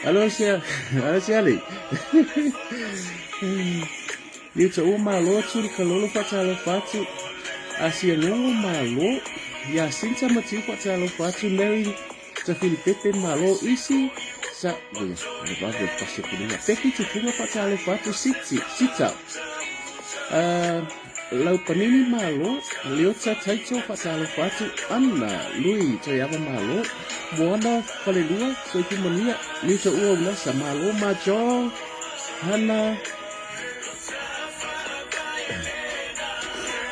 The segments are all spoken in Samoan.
Alo sia, alo sia le. Liu tsa ua malo tuli kalolo faatalofa atu. Asia Nongo malo. Yasinta Matiu faatalofa atu. Mary Tafilipepe malo isi sa ia le vave pasi kulinga. Peki Tufunga faatalofa atu Siti Sita. Uh, Laupanini malo, Leota Taito faatalofa atu, Anna Lui Toiava malo, Moana Falelua Soifu Manuia, Liuta Ua Unasa malo, Majo Hana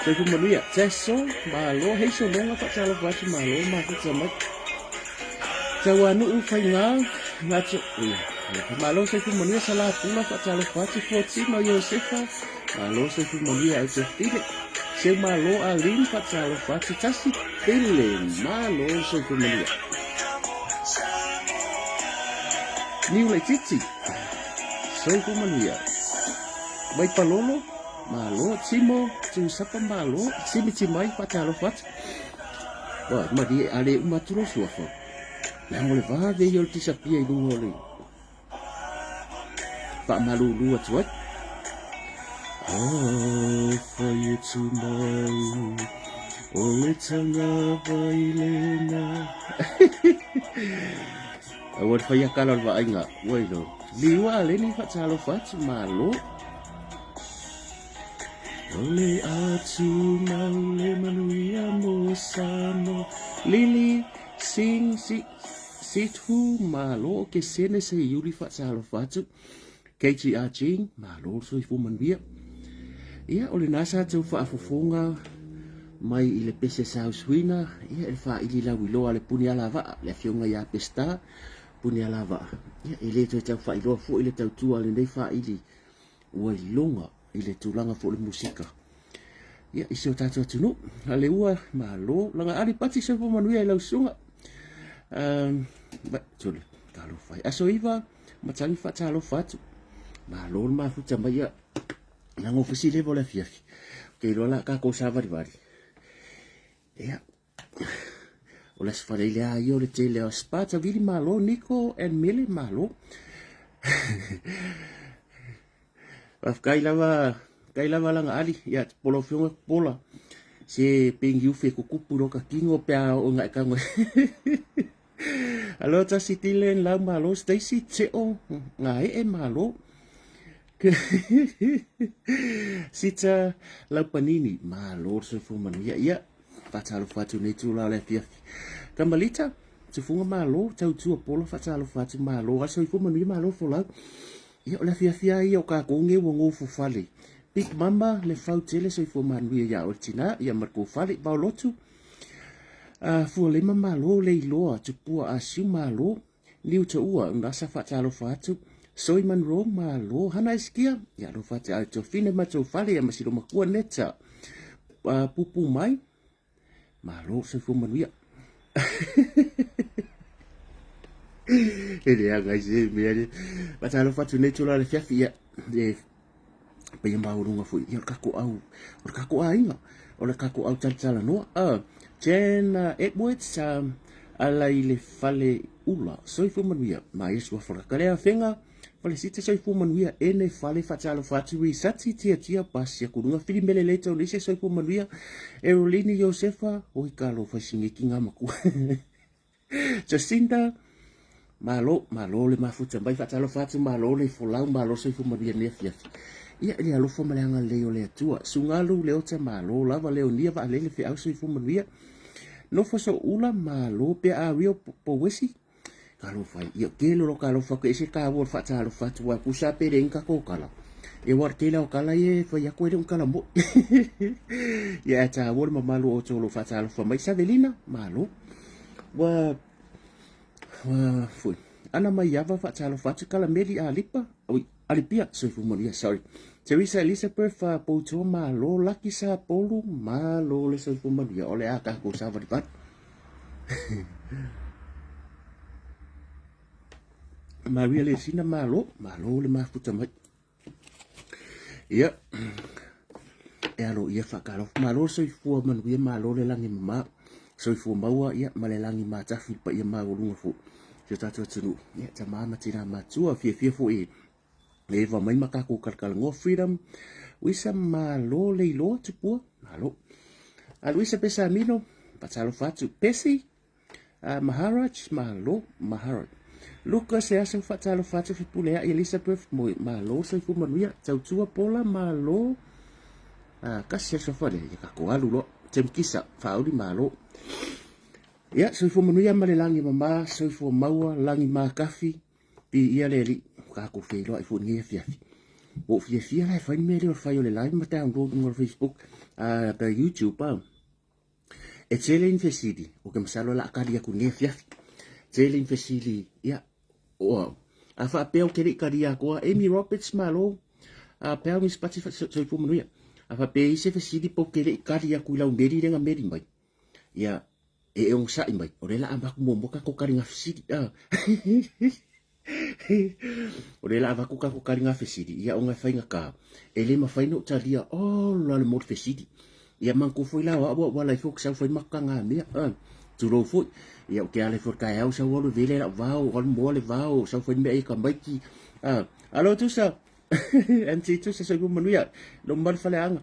Soifua manuia. Teso, malo, heiso longa faatalofa atu malo mafuta mai. Tauanu'u Faigā, Ngato, ia, malo soifua manuia Salapula faatalofa atu Fuatino Iosefa, malo soifua manuia au Tefile. Seu malo Aline faatalofa atu Tasi Pele, malo soifua manuia. Niu Laititi, soifua manuia. Vaipalolo, malo, Timo, Tuusapa, malo, Simi Timai, faatalofa atu. Ua, malie, a le uma atu lou suafa. Leaga o le vave ia o le disappear i luga o le faamalulu atu ai. Afai e tu mai o le tagava i lena. Aua le fai akala o le vaaiga, ua iloa. Liua a leni faatalofa atu, malo. O le atumau le manuia mo Samoa. Lili, sing, si, sithu, malo, ke sene se iuli faatalofa atu. KGR Jean, malo le soifua manuia. Ia, o lena sa tau faafofoga mai i le pese sausuina, ia, i le faaili lauiloa a le puni alavaa, le afioga ia Peseta, puni alavaa. Ia, e le toe tau faailoa foi le tautua a lenei faaili ua iloga i le tulaga foi o le musika. Ia, i si o tatou atunuu. A le ua malo, laga ali pati soifua manuia i lau susuga. Um, ba, tole, talofa ai. Aso iva, matagi faatalofa atu. Malo le mafuta mai ia. Na ngofisi leva o le afiafi. Ke iloa la kākou sāvalivali. Ia, o le aso Faraile a ia o le tele o Spa Tavili malo, Nico and Mele malo. Faafetai lava, faafetai lava laga ali, ia pola afioga pola. Se pengi ufi e kukupu lo ka kingo pe a o ngai ka ngoi. Alo tasi tile lau malo Stacy Teo ngā ee malo. Sita Laupanini, malo le soifua manuia. Ia, faatalofa atu nei tula o le afiafi. Kamalita, tufuga malo, tautua polo, faatalofa atu malo, a soifua manuia malo folau. Ia, o le afiafi lava ia o kākou nei ua gofo fale. Big Mama, le fau tele soifua manuia ia oe tina, ia ma le kou fale, Vaolotu, uh, Fualema malo, Leiloa, Tupua Asiu malo, Liu Toua, Unasa faatalofa atu, Soi Monroe, malo, Hana Eskia, ia alofa atu ai Tofine ma tou fale, ia ma silo makua Neta, uh, Pupu mai, malo, soifua manuia. E leaga i se mea le. Faatalofa atu nei tula le fiafi, ia, e paia maualuga foi ia o le tatou au o le tatou aiga o le tatou au talatalanoa uh, Jan Edwards ala i le fale ula soifua manuia ma Iesu afolaka le afega fale sita soifua manuia ene fale faatalofa atu i sati tiatia pasi akuluga filimele le tau nise soifua manuia Erolini Iosefa oi kalo faisingi ngā makua Jacinda, malo, malo le mafuta mai, faatalofa atu, malo le folau, malo soifua manuia nei afiafi. Ia, i le alofa ma le agalelei o le Atua. Sugalu, Leota, malo lava, Leonia, Vaalele, Feau, soifua manuia. Nofo Soula, malo, Pea Ario, Pouesi, talofa ai. Ia, tele o lo talofa atu, e ese taua o le faatalofa atu, aua e tusa pe leai ni tatou tala. Ia, aua o le tele lava o tala ia e fai atu e le o ni tala moni. Ia, ae taua le mamalu o outou o lo o faatalofa mai. Savelina, malo. Ua ua foi. Ana mai ava faatalofa atu Kalameli Alipa, oi, Alipia, soifua manuia, sorry. Teresa Elizabeth uh, Poutua malo, Laki Sapolu, malo le soifua manuia. O le a tatou savalivali. Maria Lesina malo, malo le mafuta mai. Ia, e alo ia faatalofa. Malo le soifua manuia, malo le lagi mama. Soifua maua, ia, ma le lagi matafi i le paia maualuga foi. Si o tatou atunuu, ia, tama ma tina matua, fiafia foi e eva mai ma tatou kalakalanoa. Freedom, Luisa, malo le iloa, tupua, malo. A Luisa Pesamino, faatalofa atu. Pesi, Maharaj, malo, Maharaj. Lucas e aso faatalofa atu Fepuleai Elizabeth, malo soifua manuia. Tautua Pola, malo. Kasi aso fale, ia tatou alu loa. Tim Kisa, faauli, malo. Ia, soifua manuia ma le lagi mama, soifua maua, lagi makafi, Viia le Alii, ua tatou feiloai foi i lenei afiafi. Ua ou fiafia la e fai le mea lea o le fai o le live ma download i luga o le Facebook, pe YouTube a. E tele ni fesili, ou te masalo o le a tali atu i lenei afiafi. Tele ni fesili, ia, o au. A faapea ou te le i talia atoa, Amy Roberts, malo, Pau ni Sipati, soifua manuia. A faapea e i ai se fesili pe ou te le i tali atu i lau meli lea na meli mai, ia, e e onosai mai, o lea la avatu muamua tatou taliga fesili. Ah. o lea la avatu tatou taliga fesili, ia ona e faigata, e le mafai ona ou talia ola le motu fesili. Ia manatua foi la o au au ala ifo ou te sau fai makutaga mea. Ah. Tulou foi. Ia ou te ala ifo i le taeao sau alu e vele lau vao, alu moa le vao, sau fai mea ia tamaiti. Ah. Alo Tusa. MC Tusa soifua manuia. Lou mamalu faleaga.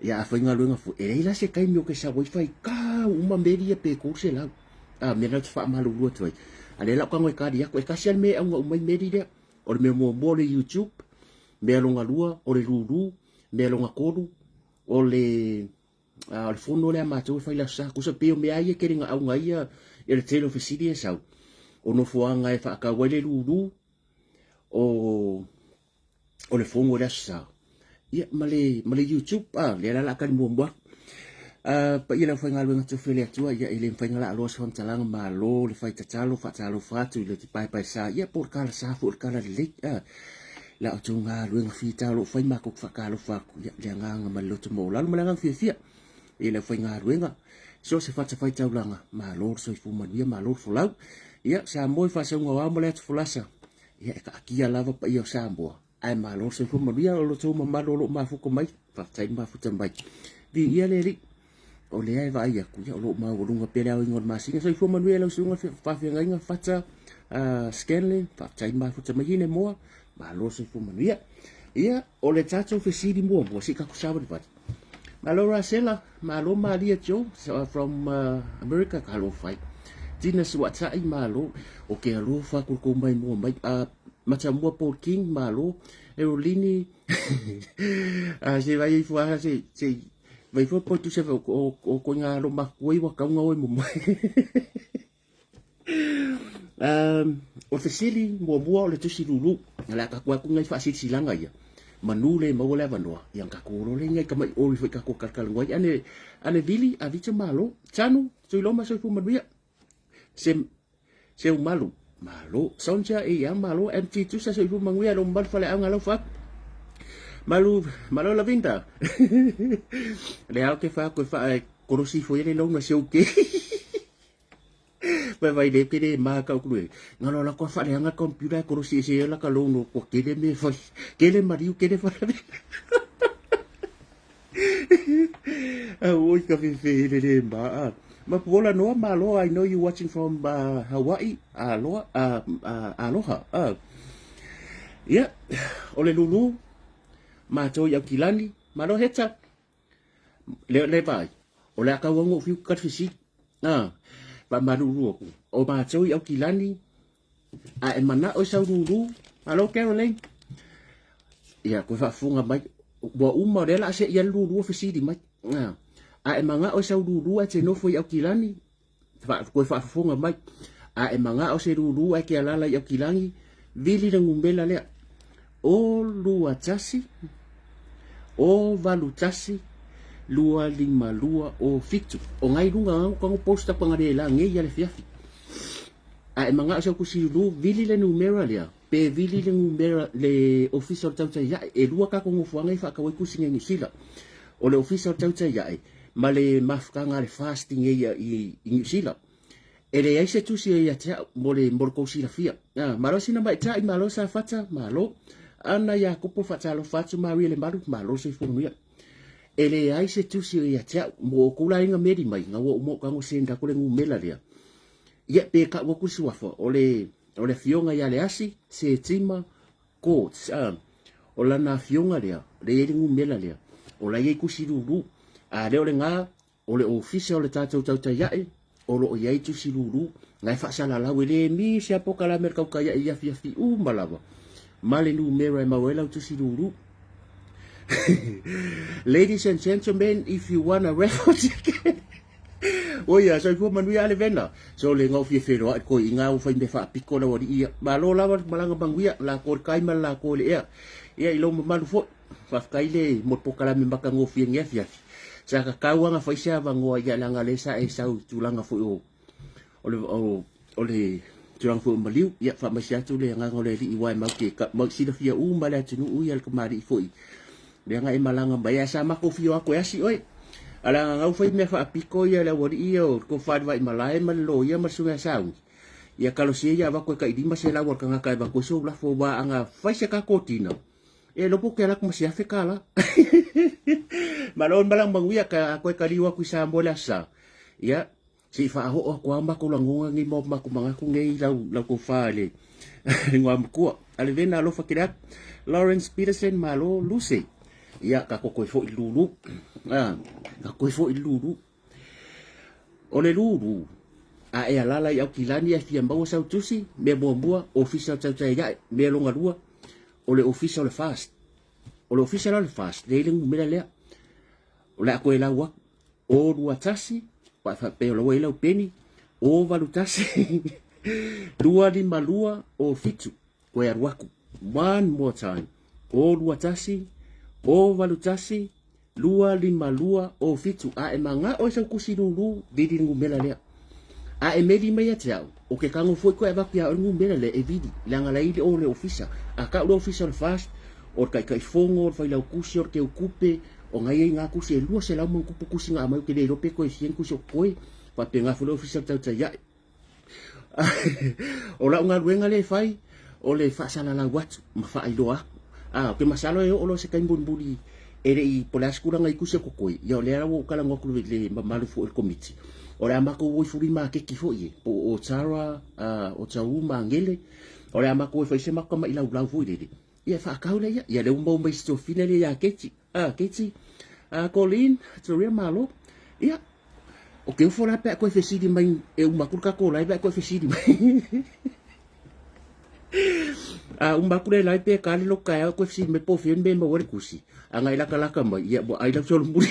Ia a faigaluega foi, e leai la se taimi o ke sau ai fai kau uma meli ia pe 300. A mea na ou te faamalulu atu ai. A lea la ou tago e kali atu, e tasi lava le mea e auga uma ai meli lea. O le mea muamua o le YouTube, mea lona lua o le lulu, mea lona tolu o le o le fono lea a matou e fai le Aso Sa. Tusa pei o mea lava ia e tele ina auga ai ia le tele o fesili ia e sau. O nofoaga e faatau ai le lulu, o o le fono i le Aso Sa, ia, ma le, ma le YouTube, a, lea la o le a tali muamua atu. Paia i le aufaigaluega tofi a le Atua, ia, e le mafai ona laaloa se faamatalaga, malo le fai tatalo, faatalofa atu i le paepae sa, ia, po o le tala sa foi o le tala lelei, a, la outou galuega fita o lo o fai, matou te faatalofa atu, ia, le agaga ma le loto maualalo ma le agaga fiafia i le aufaigaluega, so o se fatafaitaulaga, malo le soifua manuia, malo le folau. Ia, Samoa i faasauga o ao ma le atu folasa, Ia, e taatia lava paia o Samoa, ae malo le soifua manuia o lo outou mamalu o lo o mafuta mai. Faafetai le mafuta mai. Viia le Alii. O lea e vaai atu, ia, o lo o maualuga pea le aoina o le masina. Soifua manuia i lau susuga faafeagaiga Fata Scanlan. Faafetai le mafuta mai. Hinemoa, malo le soifua manuia. Ia, o le tatou fesili muamua, se i tatou savalivali. Malo Rasela, malo Malia Joe from America, talofa e. Tina Suatai, malo. O ke alofa aku i le kou maimoa mai. Matamua Paul King, malo. Erolini, se vai ifo aha se, se, vai ifo po tusa o, o, o koinga alo makua i wakaunga oe mo mai. O le fesili muamua o le tusi lulu, o le a tatou atu nai faasilasilaga ia, manu le maua le avanoa, ia ona tatou o loa lea i nai tamai ori foi tatou talatalanoa ai. Ane, ane Vili, Avita malo, Tanu, Tuiloma soifua manuia, Se, Seumalu, malo, Sonja, ia malo, MT Tusa soifua manuia, lou mamalu faleaoga lau faaku. Malu, malo Lavinda. Le ao ke faaku e faa e kolosi ifo ia le louna se uke. Vai vai le kele ma ka ku e. Ngalo la ko fa le anga computer ko si se la ka lono ko kele me fa. Kele mariu kele fa. Oi ka fe fe le le ma. Ma puola noa malo I know you watching from Hawaii. Aloha aloha. Yeah, o le lulu matou i Aukilani. Malo heta. Le, le vaai, o le a tau au fiu ka fesili. A, faamalulu atu. O matou i Aukilani, a e manao i sau lulu, malo Caroline. Ia, koe faafofoga mai, ua uma o lea o le a se'i ai le lulu o fesili mai. A, a e manao i sau lulu ae te nofo i Aukilani, koe faafofoga mai. A e manao se lulu ae ke alala i Aukilani, vili le numera lea. O 2 1 O 8 1 2 5 2 O 7. O ngai luga ngau kango post aku ngare la ngei ia le fiafi. A e mangao sau kusi lulu, vili le numera lea. Pe vili le numera le ofisa o le tautai iae. E lua kako ngofuanga i whaakawai kusi ngai New Zealand. O le ofisa o le tautai iae ma le mafutaga a le fasting e ia i New Zealand. E leai se tusi e ia te au mo le, mo le kou silafia. Ah, malo sina maita'i, malo Safata, malo. Ana Iakopo faatalofa atu Maria le Malu, malo soifua manuia. E leai se tusi e ia te au mo oukou laina meli mai, nga ua uma ou tago send aku le numela lea. Ia, pe ta'u atu le suafa, o le, o le afioga ia Leasi Setima Courts, a, o lana afioga lea, lea e i ai le numera lea, o la e i ai tusi lulu. A lea o lena, o le ofisa o le tatou tautai ae, o lo o i ai tusi lulu, na e faasalalau e le mi se apokalame a le tautai ae i afiafi uma lava, ma le numera e maua ai lau tusi lulu. Ladies and gentlemen, if you want a raffle ticket, Oi a, soifua manuia ale vena. So le ngau fia wheroa i koi i ngā o whai me whaapiko na wari ia. Malo lawa malanga manguia, la ko kai ma la ko le ea. Ia i lou mamalu foi. Whawhikai le mo pokalame maka ngō fia ngia fiafi. Sa ka kauanga whaisia vangoa ia langa le sa e sau i tūlanga foi o o le o, o le tulaga foi o maliu ia faamaise atu le agaga o le alii ua e mau ke ka mau silafia uma le atunuu ia le kamali'i foi leaga e malaga mai ae sa makou fio aku e asi oe a leaga gau fai mea faapiko ia le aualii ia o le fale malae ma le loia ma le susuga ia Sauni ia kalosia ia avatu e tai 500 a le tagata e avatu ai sou lafo aua ana fai se tatou tina e lopo ke alaku ma se $1000. Malo le malaga manuia ka koe kaliu atu i Samoa i le aso sa ia Se i faaoo atu lava matou lagona nei ma o matou manatu nei i lau, lau tofa i le igoamatua. A le vena alofa tele atu. Lawrence Peterson, malo, Lucy. Ia, tatou toe foi i le lulu. Ah, tatou toe foi i le lulu. O le lulu, a e alala i Aukilani ae fia maua sau tusi, mea muamua, ofisa o tautai ae, mea lona lua, o le ofisa o le FAST. O le ofisa la o le FAST, lea i le numera lea. O le a toe lau atu. O 21, pa faapea o la ua i ai lau peni, o 81, 252, o 7, toe alu atu. One more time. O 21, o 81, 252, o 7. A e magao i sau tusi lulu, vili le numera lea. A e meli mai ia te au, o ke tago foi koe avatu ia oe le numera lea e vili, leaga la i le o le ofisa. A tau le ofisa o le FAST, o le Taitaifono, o le Failautusi, o le Teutupe, O ngai ai ngā kusi e 200 ma kupu kusi ngā mai o te le iloa pe koe fia ni kusi o koe. Faapena foi le ofisa o le tautai ae. O lau galuega lea e fai, o le faasalalau atu ma faailoa atu. A, ou te masalo e oo loa se taimi mulimuli e le i po o le a se tulaga i kusi o kokoe, ia o lea la ua ou talanoa atu i le mamalu foi o le komiti. O le a matou o i fuli maketi foi e, po o Tara, o Tau ma Angele, o le a matou o e fai se matou tamai laulau foi lele, ia e faatau lea ia. Ia lea ua maua mai si tofina lea ia Keti. Ah, Keti, ah, Colleen, Toria malo. Ia, o ke ufo la pe a koe fesili mai, e uma atu le tatou live a e koe fesili mai. A uma atu le live pe kale lo kaeao e koe fesili mai po o fea le mea e maua ai le tusi. A na e latalata mai, ia ua ai lau solomuli.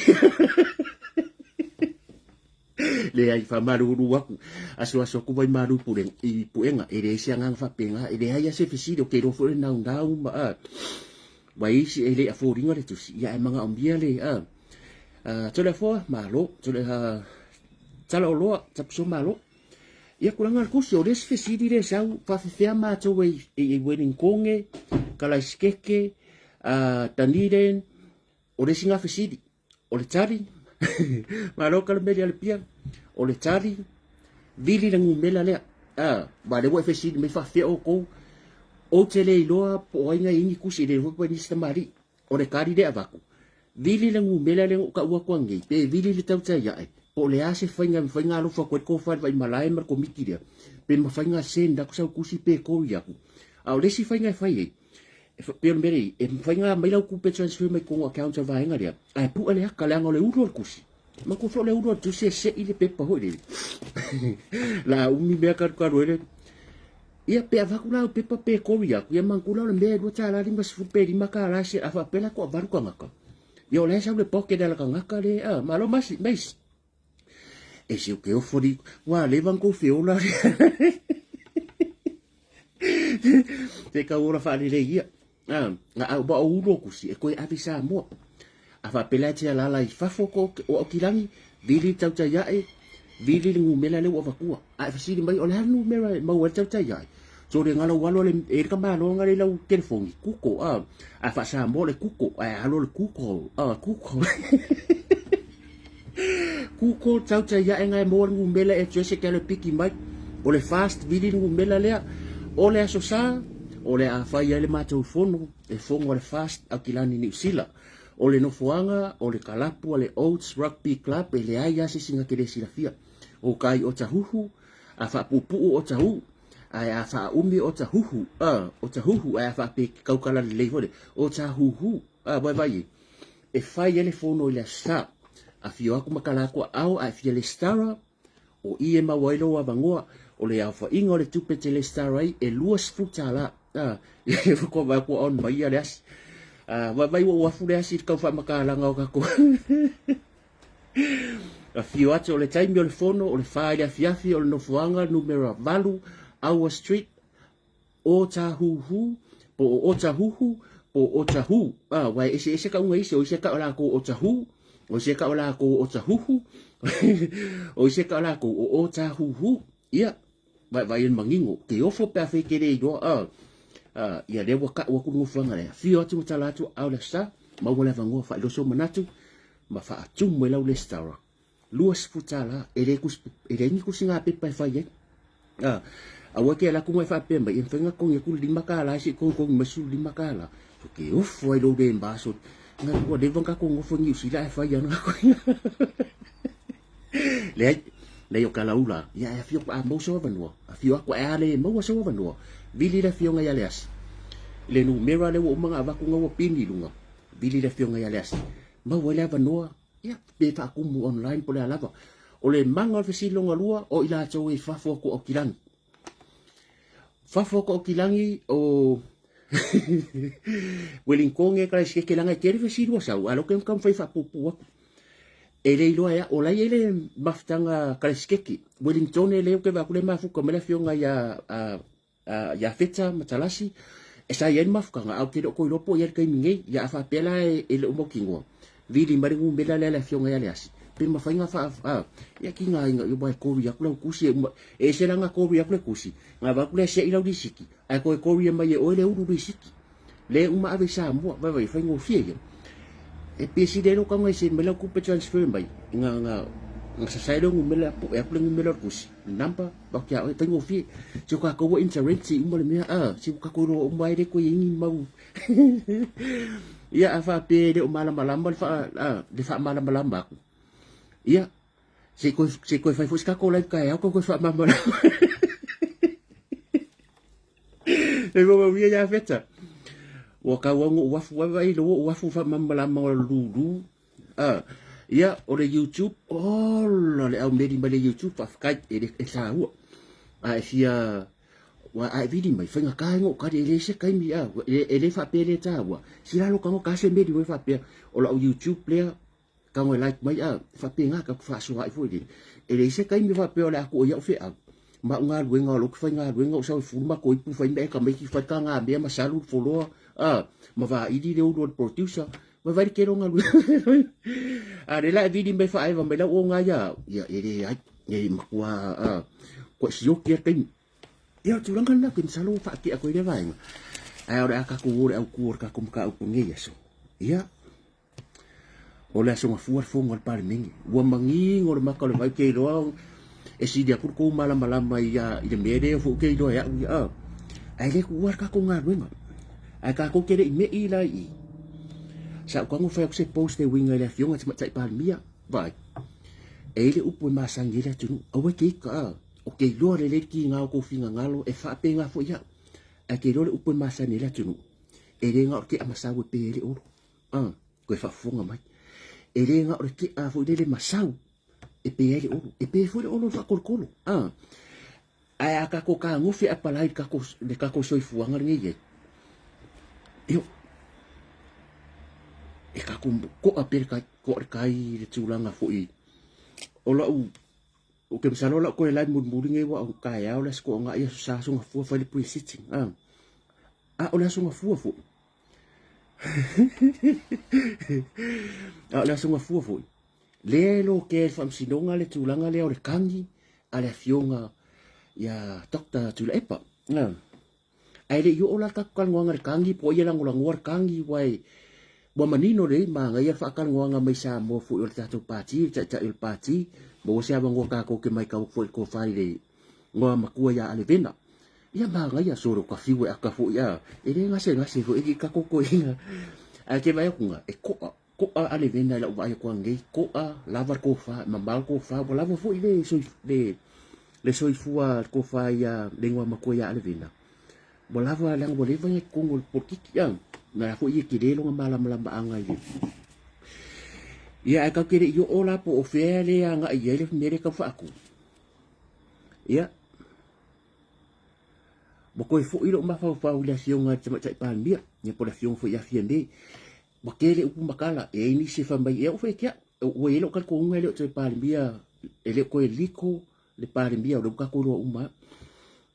Leai, faamalulu atu, asuasu atu mai malu i pulega, i puega, e leai se agaga faapena, e leai lava se fesili, ou te iloa foi o le naunau ma, a, ma isi e le afford ina le tusi, ia ae manaomia le, a, a, Toleafoa, malo, tole, a, Talaoloa, Tapuso, malo. Ia, tulaga o le tusi, o le isi fesili lea e sau, faafefea matou e, e, e Wellingtone, Kalaisikeke, a, Dunedin, o le isi na fesili, O le tali, malo Kalameli a le pia, o le tali, vili le numera lea. Ah, ma le ua e fesili mai faafefea outou, ou te le iloa po o ai na i ai ni tusi, e le iloa foi po o ai nisi tamalii. O le tali lea e avatu, vili le numera lea na ou taua atu ananei, pe vili le tautai ae, po o le a se faiga e mafai ona alofa atu ai le tofa i le Vaimalae ma le komiti lea, pe mafai ona send atu sau tusi pe call atu. A o le isi faiga e fai ai, E pei o le mea lea, e mafai ona aumai lau tupe transfer mai totonu o account a le vaega lea, ae pue le aka, leaga o le ulu o le tusi. Manatua foi o le ulu o le tusi e sei le pepa foi lele. La umi mea kalukalu ai le. Ia pe avatu la au pepa pe kori atu, ia manatua la o le mea e $2.50 pe $5 se a faapea la toavalu tagata. Ia o la e sau le pocket a le tagata le, a, malo masi, mace. E se o ke ofo li, ua leva ona tou feola. Te kau ola faalelei ia. Ah, na au ba o ulo kusi e koe ave Samoa. A faapela e te alala i fafo ko o Aukilani, vili tautai ae, vili le numera lea ua avatua. A e fesili mai, o le a le numera e maua ai le tautai ae? So le galo alo le e le kamalo nga le lau telefoni, kuko, ah, a faa-Samoa le kuko, ae alo le kuko, ah, kuko. Kuko tautai ae nga e maua le numera e address e ke alo e piki mai. O le fast vili le numera lea. O le aso sa, o le a fai ai le matou fono, e fono a le fast Aukilani Niu Sila. O le nofoaga, o le kalapu a le Oats Rugby Club e leai lava se isi na te le silafia. O kai o Tahuhu, A faapuupuu o tahu, ae a faaumi o tahuhu, a, o tahuhu, ae a faapekaukala lelei foi lea, o tahuhu, a, vaivai e. E fai ai le fono i le Aso Sa. Afio atu ma tala atu aao ae fia lesitala, o i e maua ai lou avanoa. O le aofaiga o le tupe e te lesitala ai e $20. A, ia faatoa vaai atu on mai ia le asi. A, vaivai ua ou afu le asi i le tau faamatalaga o tatou. Afio atu o le taimi o le fono o le 4 i le afiafi o le nofoaga numera 8 Aua Street, Otahuhu, po o Otahuhu, po o Otahu. A, aua e eseese tauga isi, o isi e tau e latou o Otahu, o isi e tau e latou o Otahuhu, o isi e tau e latou o Otahuhu. Ia, vaivai e le manino, te ofo pe a fai e te le iloa, a, a, ia lea ua tau atu le nofoaga lea. Afio atu ma tala atu, a o le Aso Sa, maua le avanoa faailoa sou manatu ma faatumu ai lau resitala. $20, e le tusi, e leai ni tusiga pepa e fai ai. A, aua e te alu atu ma e faapea mai, e mafai ona totogi atu le $5 se i togitogi mai le $15. So te ofo ai lou le maso. Nga ua leva ona tatou nofo i Niu Sila ae fai lava Leai, leai o Kalaula, ia e afio a maua sou avanoa, afio atu ae a le maua sou avanoa, vili le afioga ia Leasi. I le numera lea ua uma ona avatu na ua pini i luga, vili le afioga ia Leasi, maua ai le avanoa, ia, pe faatumu online po o le a lava. O le maga o le fesili lona lua, o i latou e i fafo atu o Aukilani. Fafo atu o Aukilani, o Wellington e Karaiseke leaga e tele fesili ua sau, a o lea ou te taumafai e faapuupuu atu. E le iloa e au, o la e i ai le mafutaga Karaiseke. Wellington lea ou te vaai atu lea e mafuta mai le afioga ia ia Feta Matalasi, e sa i ai le mafutaga, ae ou te le o toe iloa po o i ai i le taimi nei. Ia a faapea la e le o mautinoa, vili mai le numera lea a le afioga ia Leasi, pe mafai ona faa, a, ia tigaina, aua e kori atu lau tusi, e uma, e ese la ona kori atu le tusi, ona avatu lea se'i lau lisiti, ae toe kori mai e oe le ulu lisiti. Le uma ave i Samoa, vaivai, e faigofie ia. E pei e sili ai lou tago e send mai lau tupe transfer mai, na, na, na sasae leo numera, pu'e atu le numera o le tusi, le number, avatu ia oe, faigofie. Si o tatou ua internet uma le mea, a, si ua tatou iloa uma ai le toe i ai ni mau. Ia, a faapea e le o malamalama le faa, a, le faamalamalama atu, ia, se i toe, se i toe fai foi se tatou live taeao, toe toe faamalamalama. E maua ia Feta. Ua tau au ou afu ai vai lo ou afu faamalamalama o lulu. Ah, ia o le YouTube ola le au meli mai le YouTube faafetai e le e taua. A e fia ua a e vili mai faigata ai ona ou kali e leai se taimi a e le faapea e le taua. Sila lo tago ta se meli ua faapea o lau YouTube lea Tago e like mai a, e faapena ka faasoa ai foi lele. E leai se taimi faapea o le a tuu ai au feau ma au galuega o lou faigaluega o sau e fulu matou ipu fai mea e tamaiti fai taga mea ma salu le foloa a ma vaili le ulu o le producer vaivai le tele o galuega. A lea la e vili mai faaeva mai lau oga ia au, ia e leai, e matua a koe sioki a le taimi. Ia o le tulaga lena, ke masalo ua faatea atu ai lea vaega. Ae o le a tatou o le autu o le tatou mataupu i lenei aso. Ia, O le Aso Gafua le fono a le Palemene. Ua manino le maka o le vai, ou te iloa e sili atu le tou malamalama i le mea lea foi ou te iloa e au ia, a. Ae le tuua le tatou galuega. Ae tatou te le i me'i la i i. Sa ou tago fai atu se post e uiga i le Afioga i le Tamaitai Palemia, vaai, e i ai le upu e masani ai le atunuu, aua e te ika, a. Ou te iloa lelei le tiga o tou finagalo e faapena foi au. Ae te iloa le upu e masani ai le atunuu, e le na o le tea masau e pe ai le olo. A, toe faafofoga mai. E le na o le tea foi lele masau e pe ai le olo. E pe foi le olo i le faakolokolo. A, ae a tatou tagofi e apalai le tatou, le tatou soifuaga lenei i ai, io, e tatou to'a pea le tai, to'a le tai i le tulaga foi o lau Ou te masalo o lau toe live mulimuli nei ua o taeao le Aso Toonai, Aso Sa, Aso Gafua fai le pre-sitting. A, a o le Aso Gafua foi. A o le Aso Gafua foi. Lea e lokea e le Faamasinoga le tulaga lea o le kagi a le afioga ia Dr. Tuilaepa. A. Ae le i oo la le tatou talanoaga i le kagi po o ai e lagolagoa le kagi aua e ua manino lelei manaia le faatalanoaga mai Samoa foi o le tatou pati, le taitai o le pati, maua se avanoa tatou te matau atu foi i le tofa i le igoa matua ia Alevena. Ia manaia solo ka fiu e aka foi a e le gasegase foi e tatou toeaiina. Ae te vaai atu e to'a, to'a Alevena i lau vaai atu ananei, to'a lava le tofa, e mamao le tofa, ua lava foi le Le soifua le tofa ia le igoa matua ia Alevena, ua lava leaga ua leva ia i totonu o le polokiki a, na la foi e tele lona malamalamaaga i le Ia ae tatou te le i oo la po o fea le agai i ai le mea lea e tau faatu. Ia, ua toe foi lou mafaufau i le afioga i le Tamaitai Palemia, ia po o le afioga foi ia Fiame. Ua tele upu ma tala, e i ai nisi e fai mai, e oo foi ia te au, ua i ai lou talitonuga e le o toe Palemia, e le o toe liko le Palemia, o lea ua tatou iloa uma lava.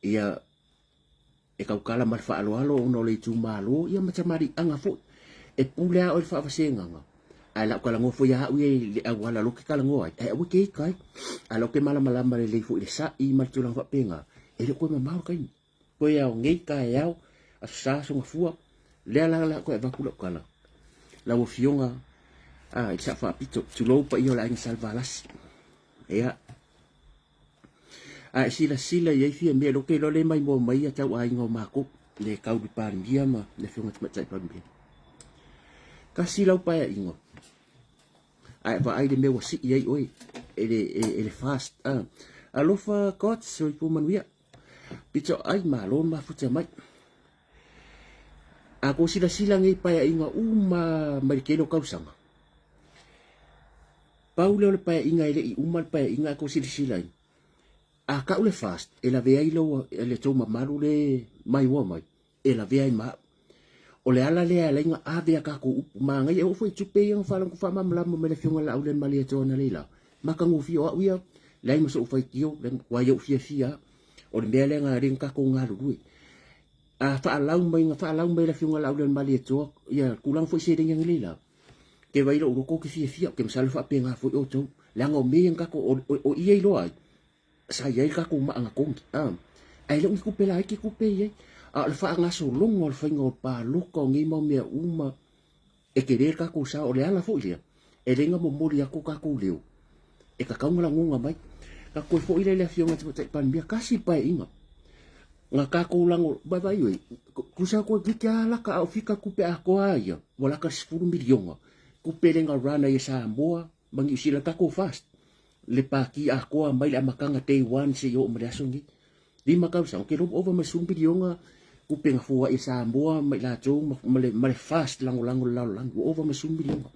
Ia, e tautala ma le faaaloalo ona o le itumalo, ia ma tamaliiaga foi. E pule lava oe i le faavasegaga, ae o le a ou talanoa foi lava au ia i le auala o lea ou te talanoa ai, ae aua e te ita ai. Ae o lea ou te malamalama lelei foi i le sa'i ma le tulaga faapena, e le o toe mamao le taimi. Toe ao nei, taeao, Aso Sa, Aso Gafua, lea la o le a toe avatu lau tala. Lau Afioga i le Sao Faapito, tulou paia o le Aiga Salevalasi. Ia, a e silasila i ai Fiamē, lea ou te iloa lea e maimoa mai ia tauaiga o matou, le Kaulu Palemia ma le Afioga i le Tamaitai Palemia. Tasi lau paeaiga, a e vaai i le mea ua sii ai oe e le, e, e le fast. Ah. Alofa God, soifua manuia. Pito ai, malo le mafuta mai. A kou silasila nei paeaiga uma mai le tele o tausaga, pau lea o le paeaiga e le i uma le paeaiga a kou silasila ai, a tau le fast e lavea ai lou, le tou mamalu le maioa mai, e lavea ai ma au. O le ala lea e ala ai ona ave a tatou upu. Manaia, e oo foi i tupe ia na faalogo faamalamalama mai le Afioga i le Laaulialemalietoa analeila. Matagofie o au ia, leai ma sou faitio, matua ou fiafia lava. O le mea lea na ala ai ona tatou galulue. A faalau mai, na faalau mai e le Afioga i le Laaulialemalietoa ia tulaga foi seleni analeila, ke vai lou loto ou te fiafia, ou te masalo e faapena foi outou. Leaga o mea ia na tatou, o i e iloa ai, sa i ai le tatou maa na togi, a, ae le o ni tupe laiti tupe ia i ai. A o le faagasologa o le faiga o palota o nei mau mea uma, e tele le tatou sao. O le ala foi lea, e le na momoli atu o tatou leo, e tatau ona lagona mai. Tatou toe foi lea i le Afioga i le Tamaitai Palemia, tasi le Paeaiga, na tatou lago, vaavaai oe, tusa toeitiiti lava laka a o fika tupe atoa lava ia, ua laka i le $10 miliona, tupe lea na run ai e Samoa ma Niu Sila, le tatou FAST, le pati atoa mai le amataga day one seia oo mai le aso lenei. 5 tausaga, ou te iloa ua ova ma le 10 miliona tupe na foai e Samoa ma i latou ma le FAST lagolago i le lalolagi, ua ova ma le 10 miliona.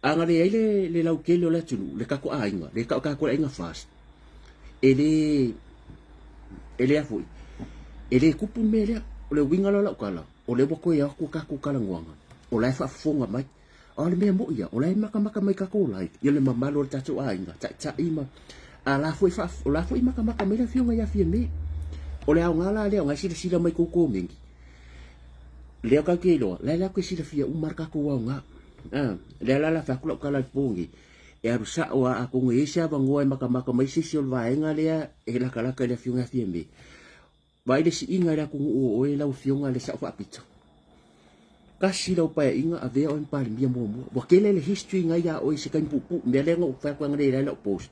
A na leai le, le lautele o le atunuu, le tatou aiga, le tau tatou le aiga FAST, e le, e le a foi, e le tupu le mea lea. O le uiga la o lau tala, o lea ua toe atu tatou talanoaga, o la e faafofoga mai. A o le mea moi ia, o la e matamata mai tatou live, ia le mamalu o le tatou aiga, taitai ma, a la foi faa, o la foi matamata mai le afioga ia Fiame. O le aoga la lea, o la e silasila mai tou komeni. Lea tatou te iloa, la e latou te silafia uma le tatou aoga. A, lea la la fai atu lau tala i le po nei, e alu sao lava atonu e i ai se avanoa e matamata mai se isi o le vaega lea e latalata i le afioga ia Fiame. Vaai le siiga i le atunuu o oe lau Afioga le Sao Faapito. Tasi lau paeaiga avea oe ma Palemia muamua. Ua tele le history nai ia oe i se taimi puupuu. Mea lea na ou fai atu ai analeila i lau post.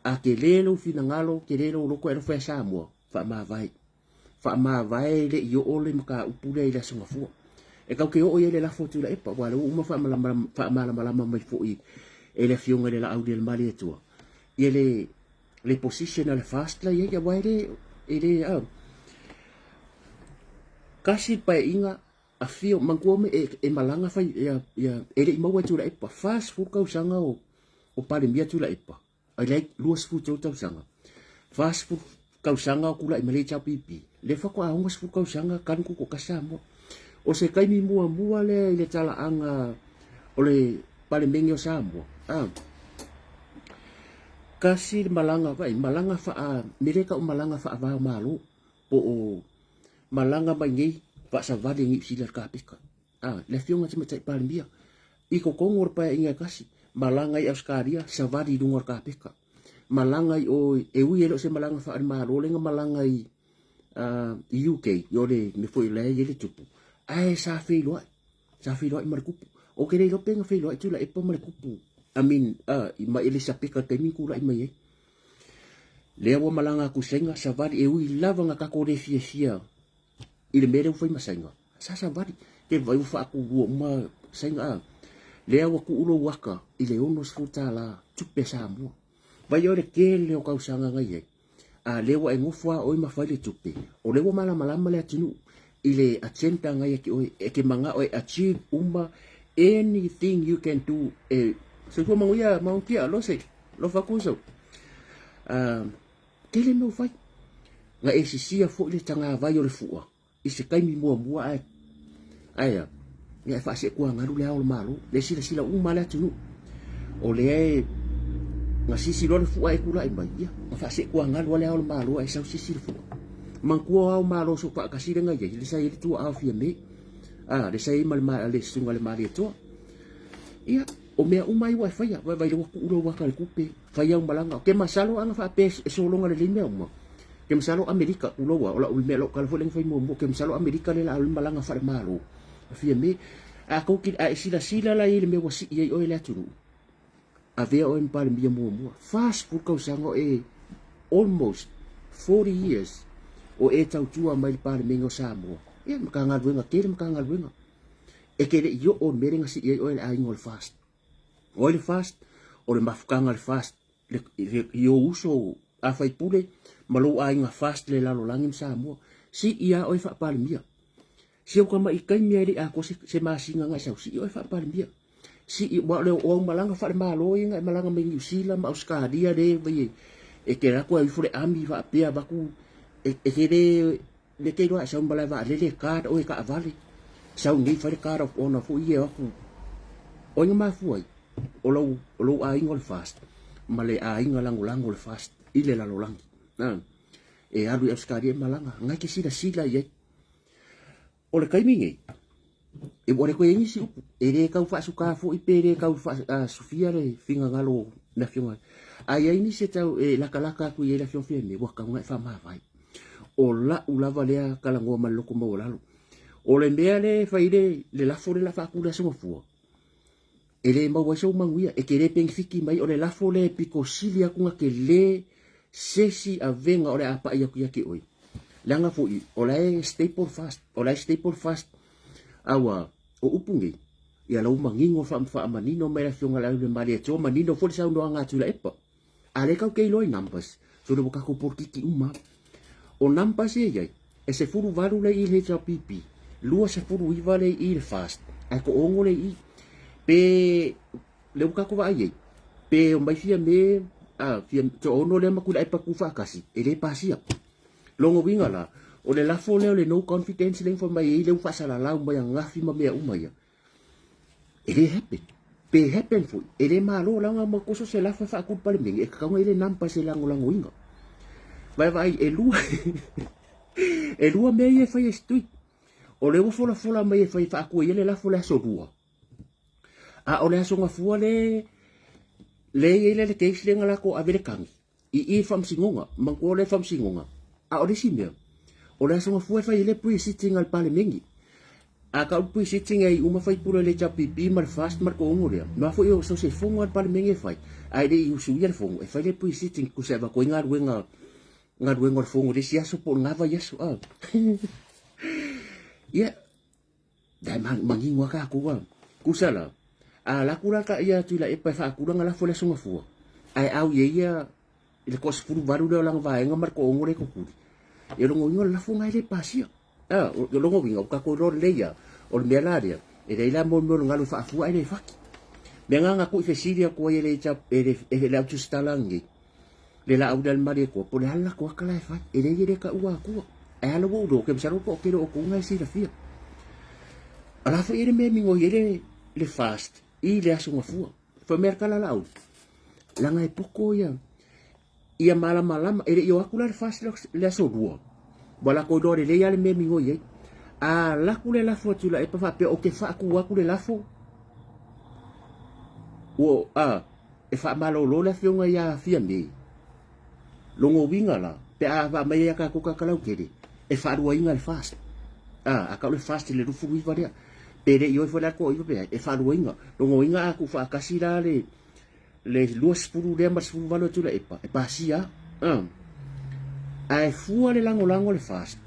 A tele lou finagalo, tele lou loto e alofa ia Samoa, faamavae. Faamavae le i oo le mataupu lea i le Aso Gafua. E tatou te oo i ai i le lafo a Tuilaepa, aua o lea ua uma faamalamalama mai foi e le Afioga i le Laaulialemalietoa ia le le position a le fast la i ai, aua e le, e le, a. Tasi le paeaiga, afio, manatua me e, e malaga fai, ia, ia, e le i maua e Tuilaepa, 40 tausaga o, o Palemia Tuilaepa, ai leai, 23 tausaga, 40 tausaga o tulai mai le HRPP, lea faatoa 60 tausaga talu tutoatasi Samoa. O se taimi muamua lea i le talaaga o le Palemene o Samoa, a, tasi le malaga, vaai, malaga faa, mea lea e tau malaga faava o Malo, po o malaga mai nei faasavali i Niu Sila i le kapeka. A, le Afioga i le Tamaitai Palemia, i totonu o le paeaiga e tasi, malaga i Ausetalia, savali i luga o le kapeka. Malaga i o, e ui e le o se malaga faale-Malo lea na malaga i, i UK, i o le mea foi o la e i ai le tupu, ae sa feiloai, sa feiloai ma le tupu. Ou te le iloa pe na feiloai Tuilaepa ma le tupu, I mean, ma Elisapeta i le taimi na tulai mai ai. Lea ua malaga atu i Saina, savali, e ui lava na tatou le fiafia i le mea lea ua fai ma Saina, sa savali, ke vai ua faakulua uma Saina, a. Lea ua tuu lou aka i le $60 tupe a Samoa. Vai o le tele o tausaga na i ai, a lea ua e nofo lava oe ma fai le tupe, o lea ua malamalama le atunuu i le agenda na ia te oe, e te manao e achieve uma anything you can do. E soifua manuia Maungia, Lose, alofa atu uso. Tele mea ua fai. Na e sisia foi le tagavai o le fua i se taimi muamua ae ae a ia e faaseekuagalu le ao o le Malo, le silasila uma le atunuu. O lea e na sisi loa le fua e tulai mai, ia na faaseekuagalu le ao o le Malo ae sau sisi le fua. Manatua ao Malo so faatasi le na iai, le sa iai le tuaao Fiame, a le sa iai ma le le susuga le Malietoa. Ia, o mea uma ai ua e faia, vaivai le ua tuu lou ata i le tupe, fai au malaga. Ke masalo ana faapea e sologa lelei mea uma. Ke masalo Amerika, tuloua, o lau mea lau tala foi lea na fai muamua, ke masalo Amerika lea la alu malaga faale-Malo. Fiame, a tou ki, a e silasila la i le mea ua sii ai oe le atunuu, avea oe ma Palemia muamua, 40 tausaga o e, almost 40 years o e tautua mai le Palemene o Samoa. Ia, Matagaluega tele Matagaluega. E te le i oo le mea lea na sii ai oe le aiga o le FAST. O ai le FAST? O le mafutaga a le FAST le, le, i ou uso a faipule ma lou aiga FAST le lalolagi ma Samoa. Sii lava oe faa-Palemia. Si au tama'i taimi lava e le i atoa se, se masina na e sau, sii oe faa-Palemia. Sii, aua o le o au malaga faale-Malo ia na e malaga mai Niu Sila ma Ausetalia le vai e, e te alu atu e ifo le ami faapea avatu e, e te le Le te iloa e sau malae vaalele e card oe taavale. Sau nei fai le card of honor foi ia e o atu. O ai na mafua ai? O lou, o lou aiga o le FAST ma le aiga lagolago o le FAST i le lalolagi. Na, e alu i Ausetalia e malaga, na e te silasila i ai. O le taimi nei, e ua le toe i ai nisi upu, e le tau faasuka foi pe le tau faasufia le finagalo o le afioga. A i ai nisi e tau e latalata atu i ai le afioga Fiame, ua tatau ona e faamavae. O lau lava lea talanoa ma le loto maualalo. O le mea lea e fai le, le lafo lea o le a faatu le Aso Gafua, e le maua ai sou manuia, e te le penefiti mai, o le lafo lea e pito sili atu ona tele se isi avega o le a pai atu ia te oe. Leaga foi, o la e staple fast, o la e staple fast. Aua, o upu nei, ia lau manino faamanino mai le afioga i le Malietoa, manino foi le saunoaga a Tuilaepa. A lea tatou te iloa i numbers, so le ua tatou polokiki uma. O numbers ia iai, e 18 le i le HRPP, 29 le i le FAST, ae toaono le i. Pe le ua tatou vaai ai, pe omai Fiame, a, fia, toaono lea ma Tuilaepa tu faatasi, e le pasia. Lona uiga la, o le lafo lea o le no confidence lea na fai mai ai lea ua faasalalau mai ananafi ma mea uma ia, E le happen. Pe happen foi, e le malo leaga ma koso se lafo e faatu i le Palemene, e tatau ona i ai le numbers e lagolagoina. Vaevaai, e lua, e lua mea ia e fai e Street. O lea ua folafola mai e fai e faatu ai le lafo le aso lua. A o le aso gafua le le i ai le case lea na latou ave le tagi i i le faamasinoga, manatua o le faamasinoga. A o le isi mea, o le Aso Gafua e fai ai le pre-sitting a le Palemene. A tau le pre-sitting e ai uma faipule o le HRPP ma le FAST ma le toaono lea, ma foi o so se fono a le Palemene e fai, ae le i usuia le fono, e fai le pre-sitting tusa e avatu ai galuega galuega o le fono i le isi aso po o lena vaiaso. A. Ia, Dai manino a tatou a. Tusa la, a alu atu la ta ia Tuilaepa e faatulaga lafo le Aso Gafua, ae au i ai ia i le toasefuluvalu lea o lana vaega ma le toaono lea e totuli, ia lona uiga o le lafo lena e le pasia. A, o lona uiga, ua tatou iloa lelei lava, o le mea la lea, e leai la mo le mea o le galu e faafua ae le fati. Mea na na tuuifesili atu ai e le, e le, e le au tusitala lenei, le laau lea a le Malietoa, po o le a le latou ata la e fai, e leai e le taua atua. Ae a la ua ou iloa, ou te masalo po o tele o outou na e silafia. A la foi e le mea e migoi ai le, le fast i le aso gafua. Fai mai le tala laau, leaga e poto ia, ia malamalama, e le i o atu la le fast le aso lua, ua latou iloa lelei lava le mea e migoi ai. A alu atu le lafo a Tuilaepa faapea ou te faatu atu le lafo, ua, a, e faamalolo le afioga ia Fiame. Lona uiga la, pe a aumai ai a tatou kakalautele, e faaluaina le FAST. A, a tau le FAST i le 29 lea, pe le i oi foi la le toaiva pe ai, e faaluaina. Lona uiga a tuufaatasi la le le 20 lea ma le 18 a Tuilaepa, e pasia lava. A. Ae fua le lagolago a le FAST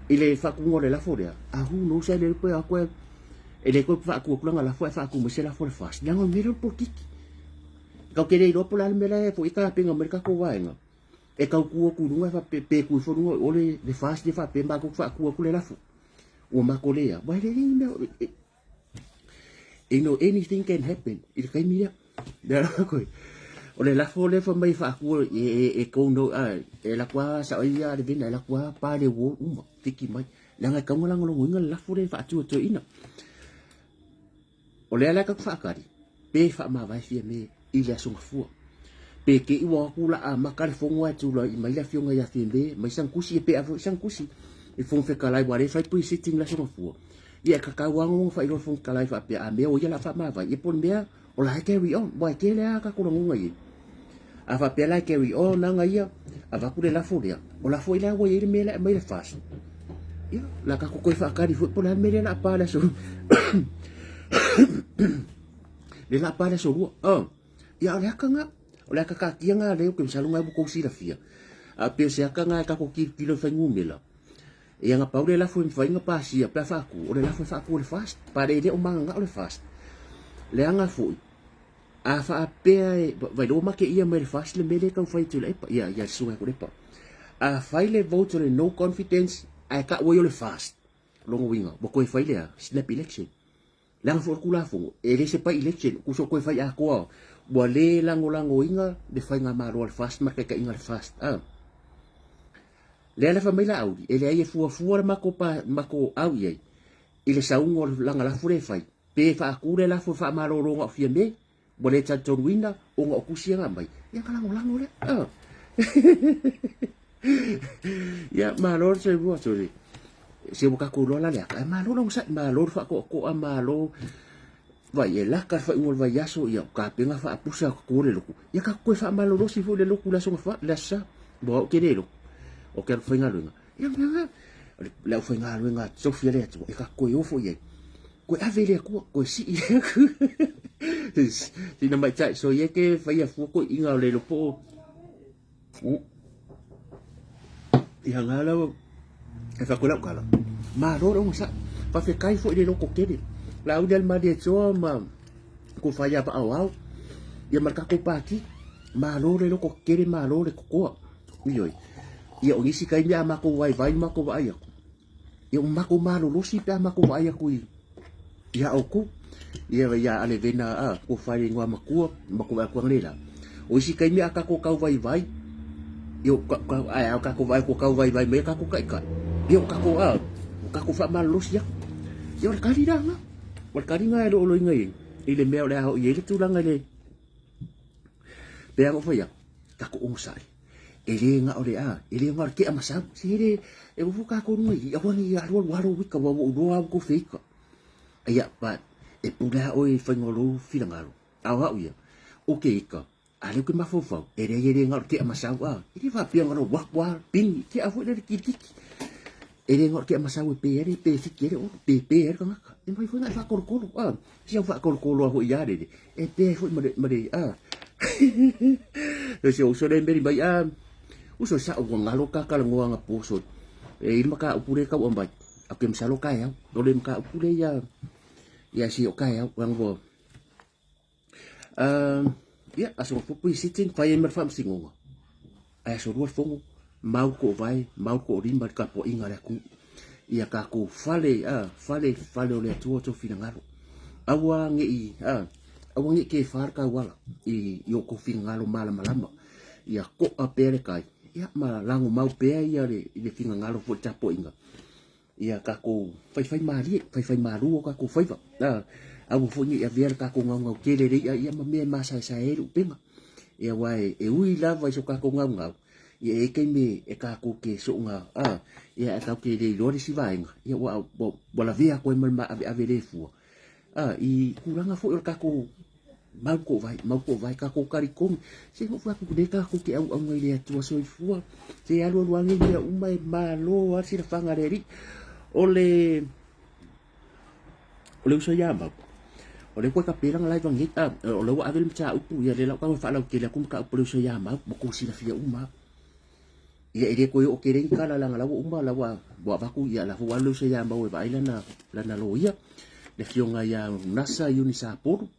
i le faatuga o le lafo lea, a who knows e le pe atu e le toe faatu atu lana lafo ae faatu mai se lafo a le FAST. Leaga o le mea lea o le polokiki. Kau ke le iloa po o le a le mea la e foi e tapena mai le tatou vaega e tau tu atu i luga e faapea pe tu ifo i luga o le le FAST lea faapea matou te faatu atu le lafo ua matou le a aua e leai ni mea you know anything can happen i le taimi lea. Lea la koe o le lafo lea fai mai e faatu e e e kou no a e alu atu lava sao ai ia Levena e alu atu lava pa le uo uma fiki mai leaga e tatau ona lagolagoina le lafo lea e faatu e toeaina. O lea la tatou faatali pe faamavae Fiame i le Aso Gafua. Pe te i ua o atu la amata le fono ae tulai mai le afioga ia Fiame mai sana tusi pe ave foi sana tusi i Fofoga Fetalai aua o lea e fai pre-sitting le Aso Gafua. Ia e tatau lava ona faailoa le Fofoga Fetalai faapea a mea o ia la faamavae ia po o le mea o la e carry on aua e tele lava tatou lagona i ai. A faapea la e carry on ana ia avatu le lafo lea, o la foi la ua i ai le mea lea e aumai le FAST. Ia, o le a tatou toe faatali foi po o le a le mea lea o le a pa i le aso lea o le a pa i le aso Lua. Oh. Ia, o le aka lena. O le aka taatia lena lea ou te masalo lena ua tou silafia. A pei o se aka lena e tatou tilotilo i fuainumera. Ia na pau le lafo e mafai ona pasia pe a faatu, o le lafo e faatu e le FAST. Pa le le o mananao le FAST. Leaga foi, a faapea e, vailoa make ia mai le FAST le mea lea e tau fai e Tuilaepa, ia, ia le susuga ia Tuilaepa. A fai le vote o le no confidence ae tau ai o le FAST, lona uiga, ua toe fai le a? Snap election. Leaga foi o le Tulafono, e le se by-election, tusa o toe fai atoa, ua le lagolagoina le faigamalo a le FAST ma le taitaiga a le FAST. A. Lea la fai mai Laauli, e leai e fuafua le matou pa, matou au i ai, i le sauga o le lana lafo lea e fai, pe faatu le lafo e faamalolo na o Fiame, ua le talitonuina ona o tusi ia na aumai, ia ona lagolago lea. A. Ia, malo le soifua, sorry. Se ua tatou iloa la le ata, ae malo le onosai, malo le faatoatoa, malo vai e laka le faaiuga o le vaiaso, ia o tapena faapusa atu le lotu. Ia tatou toe faamalolosi foi le lotu i le aso Gafa, le aso Sa. Aua ou te le lotu, ou te alu faigaluega. Ia mea le aufaigaluega tofi a le Atua, e tatou toe o foi i ai. Toe ave i le Atua, toe sii i le Atua. Sina tamaitai soia ke faia fua toeaiina o le iloa po o Ia nga lava e fai atu ai lau tala, malo le onosai, faafetai foi i le loto tele. Laauli a le Malietoa ma Tofa ia Vaaoao ia ma le tatou Pati, malo le loto tele, malo le totoa. Ioe. Ia o nisi taimi a matou vaivai ma matou vaai atu, ia ua matou malolosi pe a matou vaai atu i ia outou. Ia ia Alevena a Tofa i le igoa matua, matou vaai atu analeila. O isi taimi a tatou tau vaivai, ia o ka, ka, ae a tatou vaai atu o tau vaivai mai a tatou taitai, ia o tatou a, o tatou faamalolosi atu. Ia o le tali la lena. O le tali lena e loloina i i le mea o le a oo i ai le tulaga i le pei lava ona ou fai atu, tatou onosai. E le na o le a, e le na o le tea ma sau. Se le, e nofo tatou i luga i i, aua ne i alualu lava lou ika, aua ua ou iloa lava ua tou feika. Ia, but, e pule lava oe i le faiga o lou finagalo. A o au ia, ou te ika, a o lea ou te mafaufau, e leai e le na o le tea ma sau, a. E le faapea na o le alu atu lava, pini, tea foi lea le kilikiki. E le na o le tea ma sau e pe ai le, pe fiki ai le olo, pe pe ai le tagata. E mafai foi ona e faatolotolo, a. Si au faatolotolo lava foi ia lele, e pe ai foi ma le, ma le, a. Si ou uso lea e meli mai, a, uso e sao ua galo ta talanoa anapo sole. E i ai le mataupu lea e tau aumai, ae ou te masalo taeao. O le mataupu lea ia, ia si o taeao, leaga ua, Ia, aso Gafua pre-sitting, fai ai ma le faamasinoga. Ae aso Lua le fono, mau le toovae, mau le toolima i le tapuaiga a le atunuu. Ia tatou fale, a, fale, fale o le Atua outou finagalo. Aua ne i, a, aua ne i kefa le tauala i, i outou finagalo malamalama. Ia to'a pea le tai, ia, ma lagomau pea ia le, le finagalo foi i le tapuaiga. Ia tatou faifai malie, faifai malu o tatou faiva. A, aua foi ne i avea le tatou gaugau tele i le i'a ia ma mea e masaesae ai le upega. Ia aua e, e ui lava i so tatou gaugau, ia e i ai taimi e tatou te soonga, a, ia ae tatou te le iloa le isi vaega, ia ua, ua, ua lavea atu ai ma le maaveave le fua. A, i tulaga foi o le tatou mau toovae, mau toovae, tatou talitonu. Se na ou fai atu, lea tatou te auauna i le Atua soifua. Se alualu ane mea uma e malo lava le silafaga a le Alii. O le, o le uso ia Mau, o lea ua tape lana live ananei, a, o lea ua ave le mataupu, ia lea la ua tago e faalautele atu mataupu a le uso ia Mau, ua tou silafia uma lava. Ia e le toe oo tele ni tala leaga la ua uma la ua ua avatu ia la foi ua alu le uso ia Mau e vaai lana lana loia, le afioga ia Nasa Iuni Sapolu.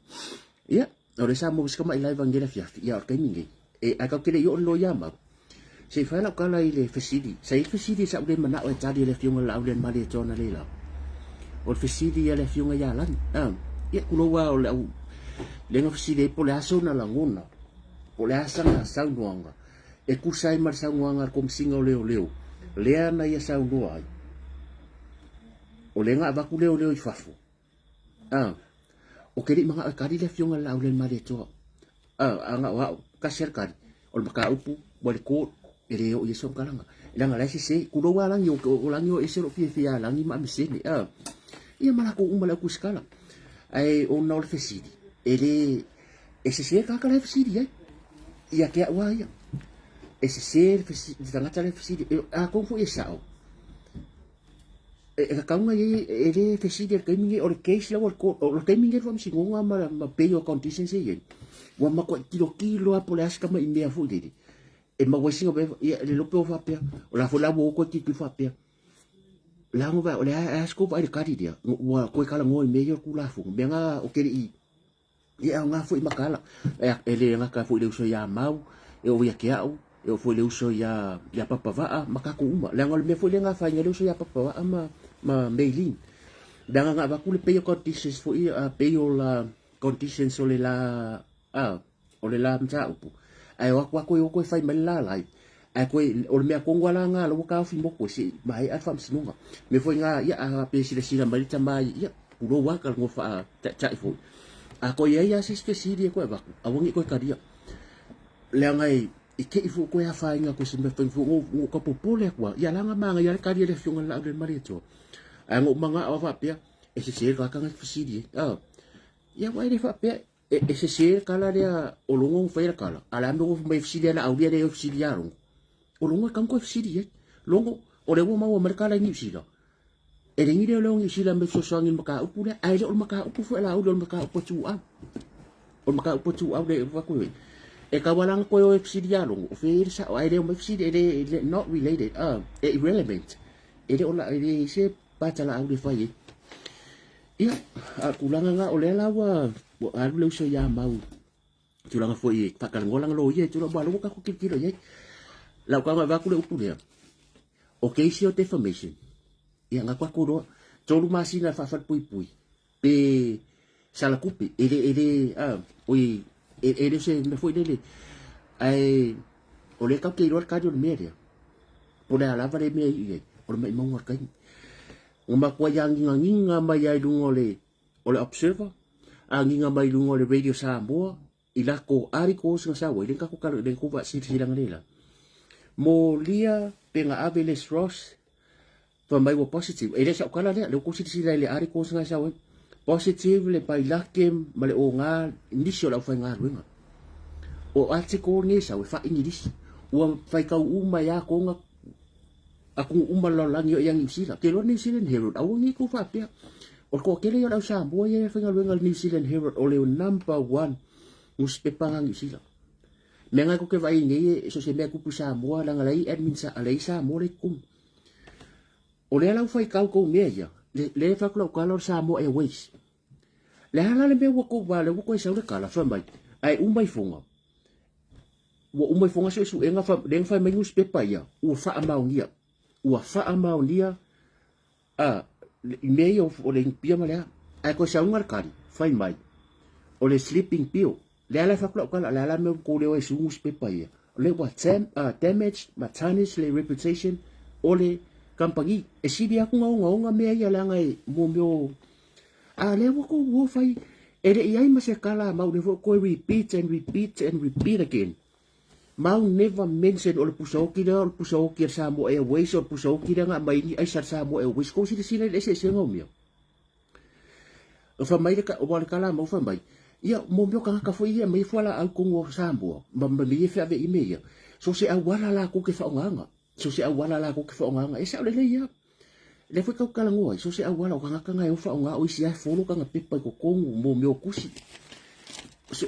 Ia, O le sa mo se kama ilai vangela fiafi ia o le taimi nei. E ai kau kele i o lo ia mau. Se i fai lau kala i le fesili. Sa i le fesili sa ule manao e tali e le afioga le au le mali e tona le lau. O le fesili ia le afioga ia lani. Ah, ia kuloua o le au lenga fesili e po le aso na lagona. Po le asa na saunoanga. E kusa ai ma le saunoaga a le Komisiga o Leoleo, lea na ia saunoa ai, o lea na avatu leoleo i fafo. A, o ke liʻi manaʻo e kali le afioga i le Laau Malietoa. A, a na o a'u, kasi a le kali, o le mataupu, ua le court, e le oo i ai se kalaga. Leaga la e sese, kulou a lagi, o, o lagi o ese o loo fiafia ia lagi ma amesene. A, ia ma lakou uma le au kusikala. Ae ona o le fesili, e le, E sese le tagata la e fesili ai. Ia te au a ia. E sese le, le tagata la e fesili. E, atonu foi e sao. E, e tatau ia e le fesili i le taimi nei, o le case la ua le court, o le taimi nei le faamasinoga ma, ma bail conditions e i ai. Ua matuai tilotilo lava po o le a se tamai mea foi lele. E maua ai sina mea, ia, le iloa pe o faapea, o la foi la ua o toe tilotilo faapea. Leaga o le a se kou vaai i le kali lea, ua toe talanoa i mea ia o le Tulafono. Mea na o te le i E aoga foi mataala, e le gata foi i le uso ia Mau, e oo ia te au, e oo foi i le uso ia, ia Papavaa ma tatou uma. Leaga o le mea foi lea na afaina ai le uso ia Papavaa ma, ma Maylene. Leaga na avatu le bail conditions foi, bail conditions o le la, o le la mataupu, ae o atu lava toe o toe fai mai le la live. Ae toe, o le mea tonu lava la lena la ua taofi motu e se i maea le faamasinoga. Mea foi na, ia, a pe silasila mai le tama ia, pulou lava talanoa faataitai foi. A toe i ai lava se isi fesili e toe avatu, aua ne i toe talia. Leaga e, i te i foi toe afaina atu i se mea fai foi, na ou tau popole atu lava, ia la na manaia lava le tali a le Afioga i le Laaulialemalietoa. Ae na ou manao lava faapea, e sese le tagata na e fesili ai. Ia aua e le faapea, E, e sese le kala lea o Logo na faia le kala, a le a mea ua fai mai e fesili ai Laauli a le fesili ia Logo. O Logo e tatau ona toe fesili i ai. Logo, o lea ua maua mai le kala i Niu Sila. E le ni leoleo Niu Sila me fesoasoani i le mataupu lea, ae le o le mataupu foi a Laauli, o le mataupu a Tuuau. O le mataupu a Tuuau le avatu ai. E tatau lava la ona toe o e fesili ia Logo, o fea e i ai le sao, ae le omai fesili, e le, not related, e irrelevant. E le o la, e le se pata Laauli e fai ai. Ia, a o le tulaga lena, o lea la ua alu le uso ia Mau i tulaga foi e faatalanoa lana loia i tulaga, aua o lea ua tatou tilotilo i ai. Lau tau avatu le upu lea, o case o defamation, ia na tatou iloa, 3 masina faafalepuipui, pe sala tupe, e le, e le, a, oi, e le o se mea foi lele, ae o lea tatou te iloa le kali o le mea lea, po o le a lava le mea e iu i ai, o le maimauga o le taimi. Ua matuai agigagiga mai lava i luga o le, o le Observer, agiga mai i luga o le Radio Samoa, i lako articles na sau ai, lea na tatou tala, lea na tou silasilaga nei la. Molia pe na ave Les Ross, fai mai ua positive. E le sau kala lea, lea ua tou silasila i le articles na sau ai. Positive le pailake ma le oga nisi o le aufaigaluega. O article nei sau e faa-Igilisi. Ua faitau uma ai lava toga atunuu uma o le lalolagi o ia Niu Sila. Ke loa New Zealand Herald, aua nei tou faapea. O le toatele ia o le au Samoa ia e faigaluega i le New Zealand Herald, o le number one nusipepa na Niu Sila. Mea na tou te vaai nei, so se mea tupu i Samoa, leaga leai admin sa, leai Samoa le totonu. O lea la ua faitau tou mea ia, le e fai atu lau tala o le Samoa Airways. Le a la le mea ua tou va, lea ua toe sau le tala, fai mai, ae uma ifoga, ua uma ifoga suesuega, lea na fai mai nusipepa ia, ua faamaonia, ua faamaonia a, i mea ia o le inupia ma le a. Ae toe sauga le tali, fai mai, o le sleeping pill, lea la e fai atu lau tala, le a la le mea ua tou le o e sue nusipepa ia, o lea ua damage ma tarnish le reputation o le kamupani. E sili atu ona ogaoga mea ia leaga e mo mea o A lea ua tou ua fai, e le i ai ma se tala a Mau, lea foi ua toe repeat and repeat and repeat again. Mau never mention o le pusa oti lea o le pusa oti a le Samoa Airways, o le pusa oti lea na aumai ni aisa a le Samoa Airways. Kou silasila i le eseesega o mea. O fai mai le, ua le tala a Mau fai mai, ia, mo mea o tagata foi ia e aumai fualaau i totonu o Samoa, ma mea ia e feaveai i mea ia, so se auala latou te faaaogaina. So se auala latou te faaaogaina. E sao lelei lava. Lea foi tau talanoa ai, so se auala o tagata na e o faaaoga o isi lava e follow kana pepa i totonu mo mea o tusi.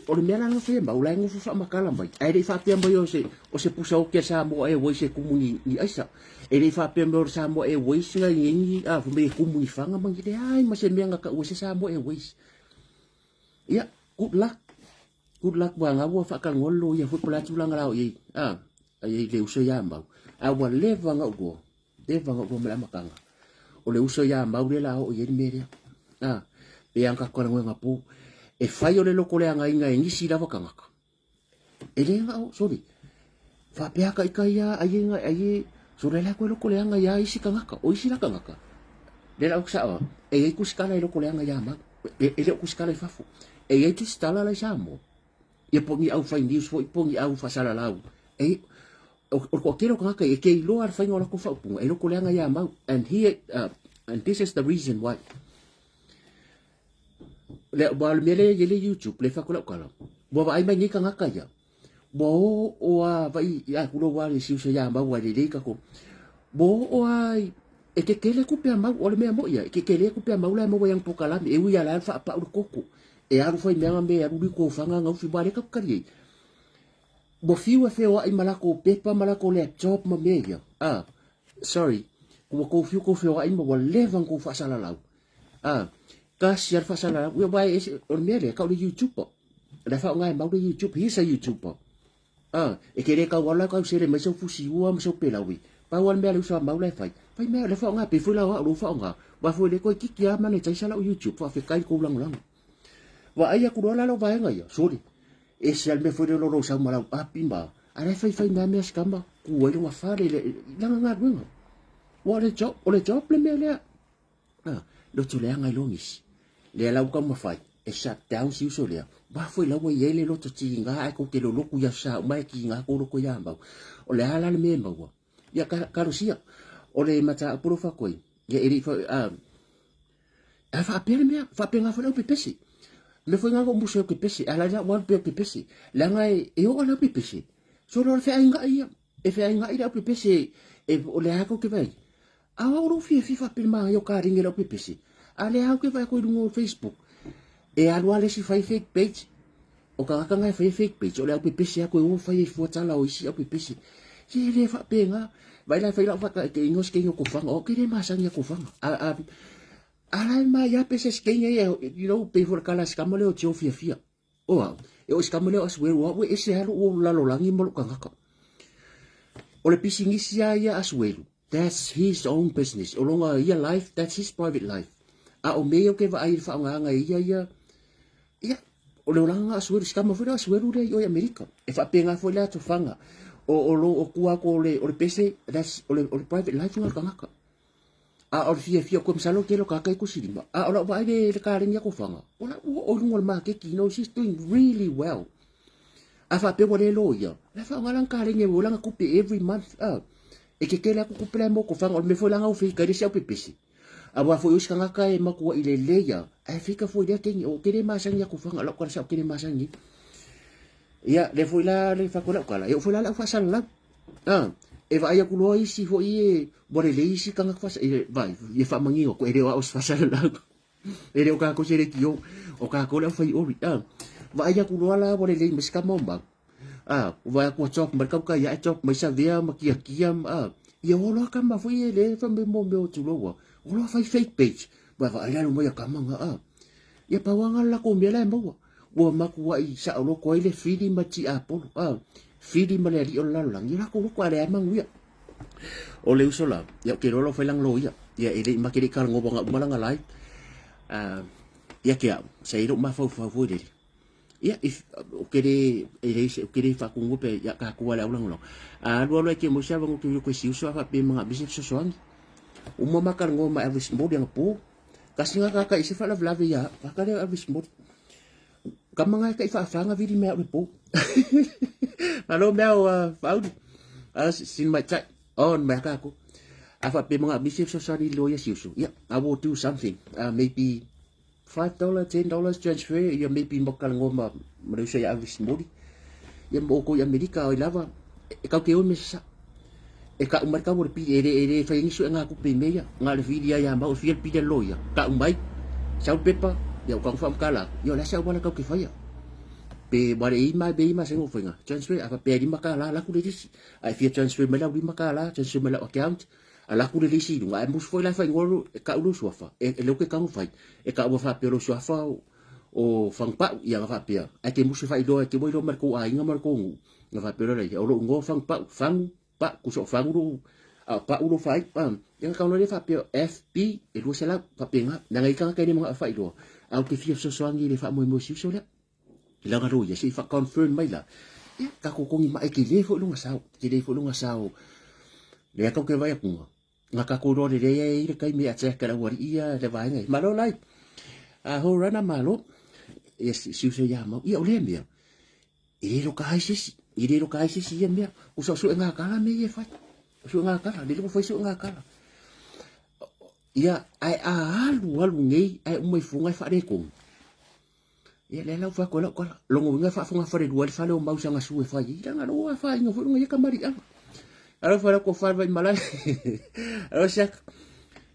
O le mea la na faia mau, la e nofo faamatala mai, ae le i faapea mai o se, o se pusa oki a Samoa Airways e kumu ni, ni aisa. E le i faapea mai o le Samoa Airways na i ni, a, fai mai e kumu ni fana ma ni leai ma se mea na taua e se Samoa Airways. Ia, good luck. Good luck ua nga ua whakangoa lo ia foi pala tulaga la o iai a ai le uso ia mau a ua leva nga ua leva nga ua mala makanga o le uso ia mau le la o iai le mea a pe ang ka kola ngoenga pu e fai o le loko le anga inga e ngisi lava kangaka e le nga o sorry faapea ka ika ia ai nga ai so le la ko loko le anga ia isi kangaka o isi la kangaka le la sa e ai kusikala e loko le anga ia mau e, e le o kusikala i fafo e iai tusitala la i Samoa ia po ni au fai news foi po ni au fasalalau e o o ko kero kanga e ke iloa le fainga o lako faupunga e loko leanga ia mau and here and this is the reason why le wa le mele ye le YouTube le fa ko kala wa vai mai ni kanga ia wa o o a vai ia kulo wa le siuso ia mau wa le le ka ko bo o ai e ke kele ku pea mau o le mea mo ia e ke kele ku pea mau la mo yang pokalame e ui ala fa pa u koko e alu fai mea me alu li ko fanga ngau fi wale ka kari ei bo fiu e feo ai malako pepa malako laptop ma mea ia ah sorry ko ko fiu ko feo ai ma wa leva ko fa sala lau ah ka si al fa sala lau wa e o le mea le ka o le YouTuber le fa ngai mau le YouTube he's a YouTuber ah e ke le ka wala ka usele mai so fusi ua ma so pelawi pa wal mea le usa mau le fai fai mea le fa nga pe fui la wa lo fa nga wa foi le ko kiki a mane taisa la YouTube fa fe kai ko lang lang wa ai aku la lo vaenga ia sorry e se al me foi le lo sa ma la api ma ala fai fai mea mea skamba ku ai lo fa le la nga nga wa le job o le job le mea le ah loto le anga i longisi le ala uka mafai e shut down si uso lea wa foi laua i ele loto ti ngā ai ko te loloku ia sa mai ki ngā ko loko ia mau o le ala le me maua ia ka karosia o le mata apolo fa koi ia eri fa a a fa pele mea fa penga fa le pepesi me foi ngā ko muso ke pesi ala ia wa pe pepesi la nga e o ala pepesi so lo fe ai ngā ia e fe ai ngā ira pepesi e o le ako ke vai A o lou fiafia faapea ma ai o ka ringi lau pepesi. A le au ke vai ko i lunga o Facebook. E alu a le si fai fake page. O ka ngaka ngai fai fake page. O le au pepesi a koe o fai e fua tala o isi au pepesi. Se le whaapenga. Vai lai fai lau whaka ke ingo ske ingo kofanga. O ke le masangi a kofanga. A, a, a lai ma ia pese ske ingo ia, you know, pe fua kala skama le o tio fiafia. O au, e o skama le o asueru au e ese halu o lalolangi ma lou kangaka. O le pisinisi a ia asueru. That's his own business. O longa ia life, that's his private life. A o mea ke vaai i whaongaanga e ia ia, ia, o le olanga nga asueru, sikama foi le asueru lea i oi Amerika. E whaapenga foi le atofanga. O, o, lo, o kua ko le, o le pese, that's, o le, o le private life nga kangaka. A o le fia fia koe masalo ke lo kaka i kusirima. A o la vaai le, le karengi a kofanga. O la ua o lunga o le makeki, you know, she's doing really well. A whape wa le lo ia. La wha ngalang karengi e langa kupe every month. Ah. E ke kele aku kupe la mo kofanga. O le me foi langa o fika i le si au pepesi. A wa foi usi kangaka e makua i le leia. A e fika foi lea kengi. O kele masangi a kofanga. La ukara sa o kele masangi. Ia, le foi la le wha koe la ukala. E o foi la la wha la. Ah, e vaai aku loa isi foi e ua lelei isi tagata fasa e vaai e faamanino ko e le o ao se faasalalau e le o kākou se leitio o kākou le aufai ori ah vaai aku loa la ua lelei ma se kama o mau ah vaai aku ua talk mai le kauka ia e talk mai savea ma kiakia ah ia ua loa kama foi e le fai mai mo mea o tuloua ua loa fai fake page vaai vaai lalo mai a kama nga ah ia pau lava le lakou mea la e maua Ua makuaʻi saʻoloko ai le Fili ma Tiapolo, a Fili ma le aliʻi o le lalolagi, ia lākou loko a leai manuia. O le uso la, ia o ke loa lau failang loia, ia e le i make le i kalagoa nga uma langa lai, ia ke au, sa i lou mafaufau foi lele. Ia, if, o ke le, e le se, o ke le whaakungu pe, ia ka kua le au lango A alu alu ai ke mo sia wango ke ko si uso afa pe mga business sosoangi. Uma makalangoa ma Elvis Modi anga po, Kasi nga kaka isi faalavelave ia waka lea Elvis Modi. Kama ngai kai whaawhanga viri mea uri po. Malo mea o whauri. Sin mai tai. On mai aka ako. A wha pe mga bisi society lo ia siusu. Yeah, I will do something. Maybe $5, $10 transfer. Yeah, maybe mo kala ngoma ma leusa ia Elvis Modi. Ia mo ko i Amerika o i lava. E kau ke o me sa. E ka umai ka le pili e le e le fai ngisu e ngā kupe i meia ngā le fili ia mau fia le pili lo ia ka umai sau pepa ia ka fa kala ia la sau wala ka ke faia pe wale i mai be i mai sengo fainga transfer apa pe lima ka la la ku le lisi ai fia transfer mai la lima ka la transfer mai la account a la ku le lisi lunga ai mus foi la fai ngoro e ka ulu suafa e le ke ka fai e ka ua fa pe lo suafa o o Fagupau, ia na faapea, ae te musu faailoa e te ua iloa ma le tou aiga ma le tou nuu, na faapea loa lea, o lou igoa o Fagupau, Fagu, Pa, tusa o Fagu lou, a o Pau lou faaiu, a, ia na tau loa lea faapea, FP, e 200, faapena, leaga e i ai tagata e le manao e faailoa, ae ou te fia fesoasoani i le faamoemoe o si uso lea. I lana loia, se i faa-confirm mai la, ia, tatou togi ma e tele foi lona sao, tele foi lona sao. Lea tatou te vaai atu, na tatou iloa lelei ai i le taimi e attack e le aualii ia le vaega ia. Malo lai. A ho rana malo. Ia si uso ia mau. Ia o lea mea. E le loka ai se isi. E le loka ai se isi ia mea. Usa o suenga kala me ia e fai. O suenga kala. Le loko fai suenga kala. Ia, ae a alu alu nei, ae uma ifoga e faaletonu. Ia lea la ua fai atu ai lau tala. Lona uiga e faafofoga falelua ai le fale o Mausaga Su e fai ai. Leaga lou afaina foi luga ia kamaliʻaga. Alo fai lau fale vai malae. Alo siaka.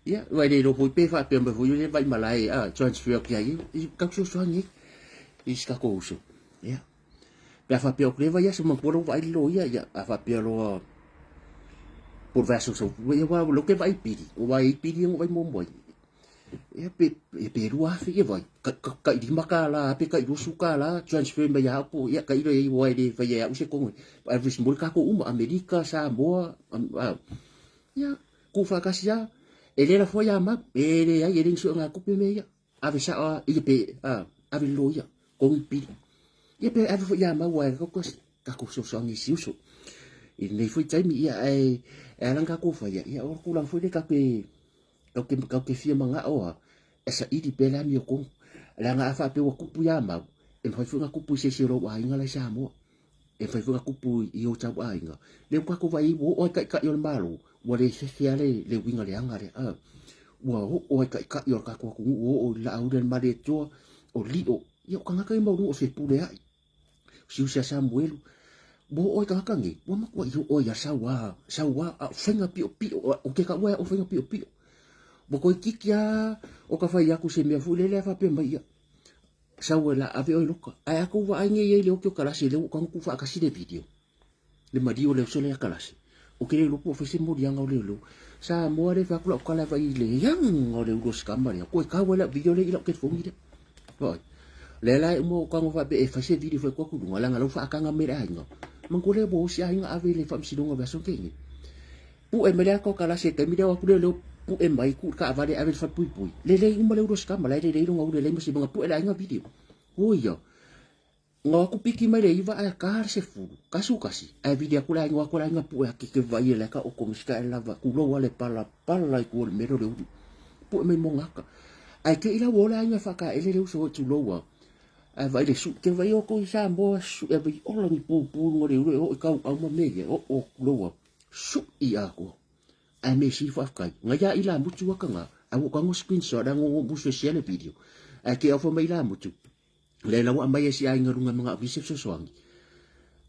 Ia, vai le iloa foi pe faapea mai foi le vai malae a transfer atu ia i kau fesoasoani ai i si tatou uso. Ia. Pe a faapea o le vaiaso manatua lou vaai le loia, ia a faapea loa po o le vaiaso sau, ia aua o lea ou te vaai i pili, ua i ai pili ia na ou vaai muamua ai. Ia pe, ia pe 2000 ia vai, tai $5 pe tai $20 transfer mai ia au po, ia tailo i ai aua e le faia e au se tonu. Average mo le tatou uma, Amerika, Samoa, ia tuufaatasi lava. E le lafo ai ia mau, e leai, e le ni suegatupe mea ia. Ave sao lava, ia pe, ave i le loia, togi pili. Ia pe ave foi ia mau aua e tatou fesoasoani i si uso. I lenei foi taimi, ia ae e ala ona tatou faia, ia o le tulaga foi lea tatou te Tatou te fia manao lava e saili pea le amiotonu. Leaga a faapea ua tupu ia mau, e mafai foi ona tupu i se isi o lou aiga la i Samoa. E mafai foi ona tupu i o tau aiga. Lea ua tatou vaai ai ua oo lava i taitai o le Malo, ua le fefe lava le uiga leaga lea. Ua oo lava i taitai o le tatou atunuu, ua oo i Laauli a le Malietoa, o Lio. Ia o tagata ia maualuga o Fepuleai, Siusia Samuelu. Ua oo i tagata nei, ua matuai oo ai ia sau a, sau a, a o faiga piopio, o ke taua e o faiga piopio. Ua toeitiiti lava o ta fai atu se mea foi lele a faapea mai, ia, sau e la ave oe loka. Ae a tou vaai nei i le oki o kalase, lea ua ou tago tuufaatasi le video, le maliu o le uso lea ia kalase. Ou te le iloa po o fai se moliaga o leoleo. Samoa lea e fai atu lau tala e vaai i le leaga o le ulu o si tama lea. Toe tau ai lau video lea i lau telefoni lea. Vaai. Lea la e uma ou tago faapea e fai se video fai atu atu i luga, leaga la ua faataga mai le aiga. Manatua lea ua o si aiga ave i le faamasinoga vaiaso na tea nei. Pue mai le ata o kalase i le taimi lea o atu leoleo pue mai tuu i le taavale ave i le falepuipui. Lelei uma le ulu o si tama, la e lelei lona ulu e leai ma se mea na pue e le aiga video. Oi ia. Na o atu piki mai le 9 ae ta le 10, 11, ae vili atu le aiga, o atu le aiga pue ake ke vaai e le aka o komisika e lava, tulou a le pala pala i tua o le mele o le ulu. Pue mai mo gaka. Ae te i la ua o le aiga whakaele le uso o tulou a. Ae vaai le su, ke vaai o ko i Samoa su e vai ola ni pūpū ngo le ulu e o i kau au ma me ia, o o tulou a. Su i a ko. Ae me sili faafetai, nga ia ilamutu aka nga, ae ua ou tago screenshot ae ngo musu e share le video. Ae ke ofa mai ilamutu, le la ua aumai e si aiga luga manaomia se fesoasoani.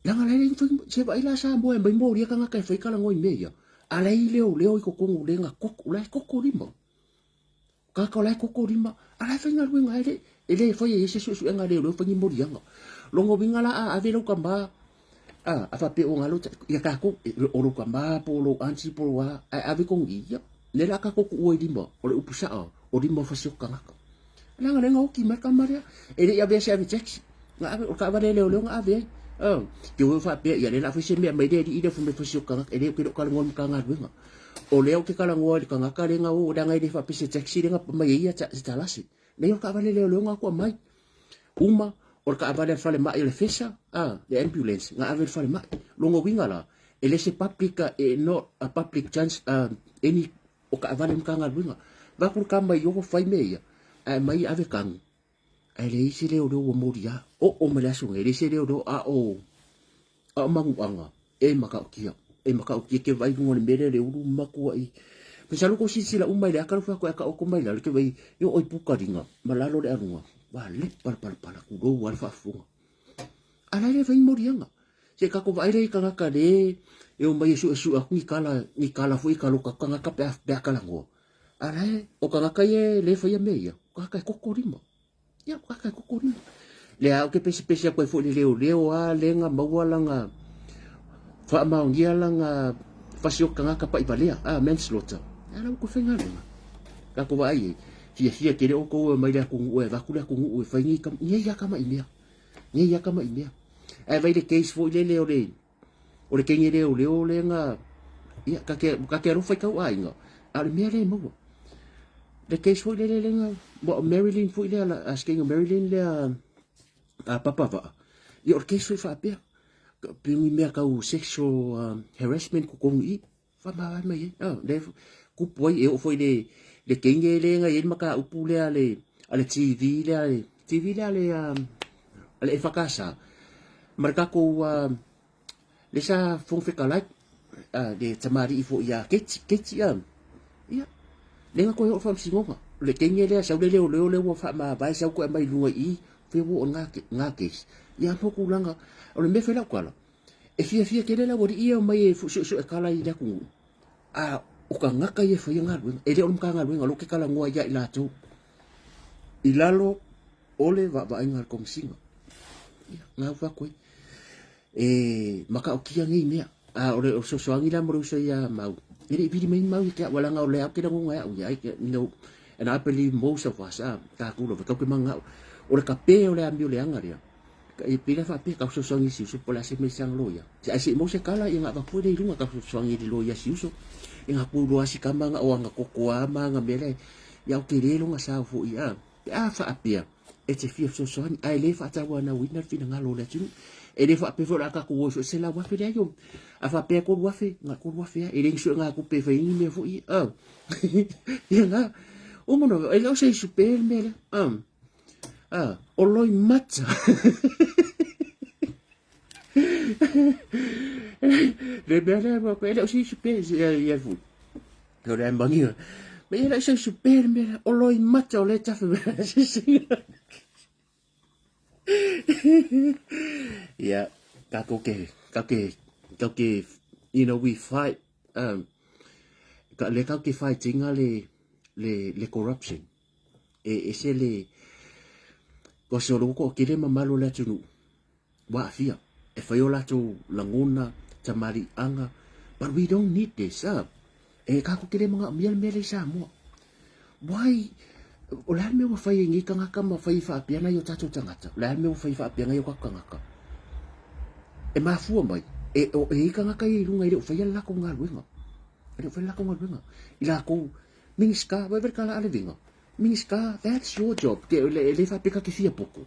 Leaga la e le mafai se vaai la Samoa e aumai molia tagata e fai talanoa i mea ia, a la e i leoleo i totonu le na koko, la e koko lima. Tagata la e koko lima, a la e faigaluega ai le, e le fai e ia se suesuega a leoleo fai ni moliaga. Lona uiga la a ave lau tama, a, a faapea o galo, ia tatou, o lou tama po o lou aunty po o lou a, ae ave kongi, ia, lea la a tatou tuua i lima, o le upu sao, o lima o fasioti tagata. Leaga lea na oti mai le tama lea. E le i avea se ave taxi. Na ave, o le taavale a leoleo na ave ai. Oh, te ua faapea, ia lea o le a fai se mea mai le alii lea fai mai fasi o tagata, e le ou te le o talanoa i le Matagaluega. O lea ou te talanoa i le tagata lea na o, leaga e le faapea se taxi lea na mai ai ia se talase. Leai o le taavale a leoleo na atu aumai. Uma, o le taavale a le falemai o le Fesa, ah, le ambulance, na ave i le falemai. Lona uiga la, e le se public, e not a public chance, any o taavale Matagaluega. Vaai atu le tama i o fai mea ia, ae aumai ave tanu. Ae leai se leoleo ua molia. Oo mai le aso nei, leai se leoleo a o a o manuaga e matautia. E matautia ke vaai i luga o le mea lea le ulu matuai. Masalo tou silasila uma i le aka lea ua fai atu ai aka oko mai lalo ke vaai e oo i Pukaliga ma lalo le aluga. Ua lepa le palapala tulou lava le faafofoga. A la e le fai ni moliaga. Se tatou vaai lea i tagata le e omai e suesue atu ni tala, ni tala foi e taloka atu tagata pe a, pe a talanoa. A la e, o tagata ia e le faia mea ia, o tagata e koko lima. Ia, o tagata e koko lima. Lea ou te pesepese atu ai foi i le leoleo lava lea na maua lana faamaonia lana fasioti tagata pai valea, ah, manslaughter. A la ua toe faigaluega. Tatou vaai i ai. Fiafia tele outou e omai le atunuu e avatu le atunuu e fai nei tama, nei lava tama i mea. Nei lava tama i mea. Ae vai le case foi lele o le o le teine leoleo lea na ia ta te ta te alofa i tau aiga, a o le mea lea e maua. Le case foi lele lea na o Marilyn foi lea a se teine o Marilyn lea a Papa Vaa. Ia o le case foi faapea. Pe ni mea tau sexual harassment totonu i i. Faamavae mai ai. Oh, le kupu ai e oo foi le le teine lea na i ai le mataupu lea a le a le TV lea le TV lea a le a le EFKS ma le tatou le sa Fofoga Fetalai le tamalii foi ia Keti Keti a ia lea na toe oo faamasinoga le teine lea sau le leoleo lea ua faamavae sau toe aumai i luga i i fea ua oo na case ia mo tulaga o le mea foi lau tala E fiafia tele le aualii ia e omai e suesue tala i le atunuu, a o tagata ia e faia galuega, e le o le Matagaluega o lea ou te talanoa ia i latou i lalo o le vaavaaiga a le Komesina. Ia, na au atu ai. E matautia nei mea. A o le fesoasoani la mo le uso ia Mau, e le i vili mai Mau ia te au, leaga o lea ou te lagona e au ia, you know, and I believe most of us, a, tatou lava, tatou te manao, o le kape o le amio leaga lea, E pei la faapea tau fesoasoani i si uso po o le a se mea i saga loia. Ae se i maua se tala ia na avatu ai lea i luga tau fesoasoani i le loia si uso. E na pulu lava si tama na o ana koko a ma ana mea lea. Ia o tele lona sao foi a. Pe a faapea e te fia fesoasoani ae le faatauanauina le finagalo o le atunuu. E le faapea foi o le a tatou o e sue $100,000 leai o. A faapea e $3,000, na $3,000 lava. E le ni suega tupe e fai ai ni mea foi a. Ia na. Uma ona, e le o se issue pe le mea lea. Ah, o loi mata. Le mea lea ma koe, e le o se issue pe ia ia fu. O le mangi. Me e le o se issue pe le mea lea, o loi mata o le tafe me se singa. Ia, tātou ke, tātou ke, tātou ke, you know, we fight, ka, le tātou ke fightinga le, le, le corruption. E ese le Cause o le ua toatele mamalu o le atunuu ua aafia e fai o latou lagona, tamaliiaga but we don't need this ah. E tatou te le manaomia le mea lea i Samoa. Why o le a le mea ua fai ai nei tagata ma fai faapea nai o tatou tagata? O le a le mea ua fai faapea nai o tatou tagata? E mafua mai e, o, e i ai tagata ia i luga e le o faia le latou galuega. E le o faia le latou galuega. I latou Minisita, vai vai kala ale vinga. Minisita, that's your job. Ke le le fa peka ke fia poko.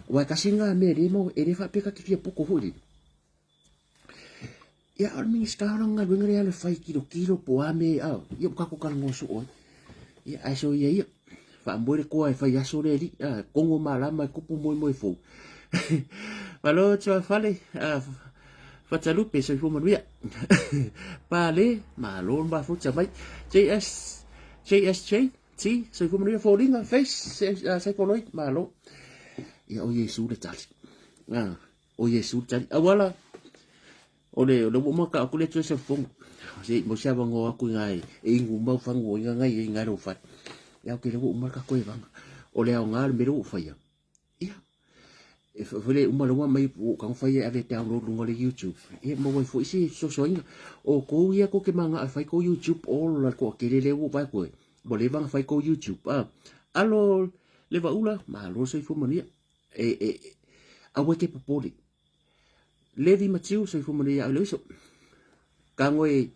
Wa kasi nga me le mo e le fa peka ke fia poko ho le. Ia o le minisita o nga luenga le ale fai kilo kilo po a me a. Ia ka ko kala ngoso oi. Ia ai so ia ia. Fa mo le koa e fai aso le li. A kongo malama e kupu moi moi fou. Malo tsoa fale. A Fatalupe, soifua manuia. Pale, malo le mafuta mai. JS, JSJ, T, soifua manuia. Foliga, Face, Saikoloi, malo. Ia, o Iesu le tali. Ah, o Iesu le tali. Auala, o le, o le ua maka aku le tue sa fongo. Se, mo se avango aku i ngai, e ingu mau fangu o inga ngai e inga rau whare. Ia, o ke le ua umaka koe vanga. O le ao ngā le mero u whaia. Ia, e foi le uma loa mai o ka fai e ave download lunga le YouTube. Ia maua ai foi se fesoasoaniga. O kou ia ko ke manga e fai ko YouTube o la ko kele le ua vai koe. Ua leva na fai ko YouTube. Ah, alo le vaula, malo soifua manuia. E, e, aua e te popole. Levi Matiu, soifua manuia ia au le uso. Ka ngoe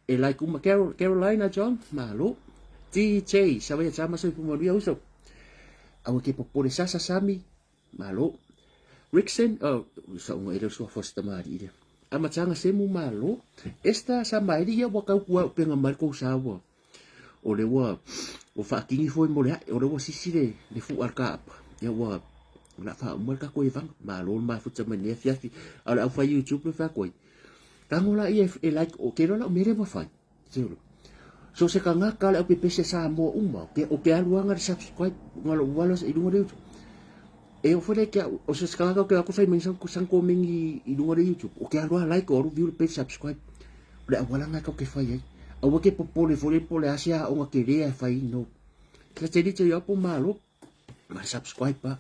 e like uma Carol, Carolina John, malo. DJ, Savaia Tama, soifua manuia uso. Aua ke popole Sasa Sami, malo. Rickson, oh, sa unga e leo sua fosta mari ile. Amatanga Semu, malo. Esta Samaeli ia ua kau kua upenga mai kou saua. O le ua ua faakigi foi mo le ae, o le ua sisi le, le fu'a le kaapa. Ia ua la faauma le kako e vanga. Malo le mafuta mai nei afiafi. A o le au fai YouTube le fai koe. Tango la ia e like o ke lola o mere ua fai. Selo. So se kangaka le au pepese Samoa uma, ke o ke alu anga le subscribe ngalo walo i lunga le YouTube. E o fole ke o se kangaka o ke ako fai mai sang sang komengi i lunga le YouTube. O ke alu like o alu view le page subscribe. O le auala lena tatou te fai ai. Aua ke popole fole po o le a se aoga tele ae fai no. Kia te rite ia po malo ma subscribe pa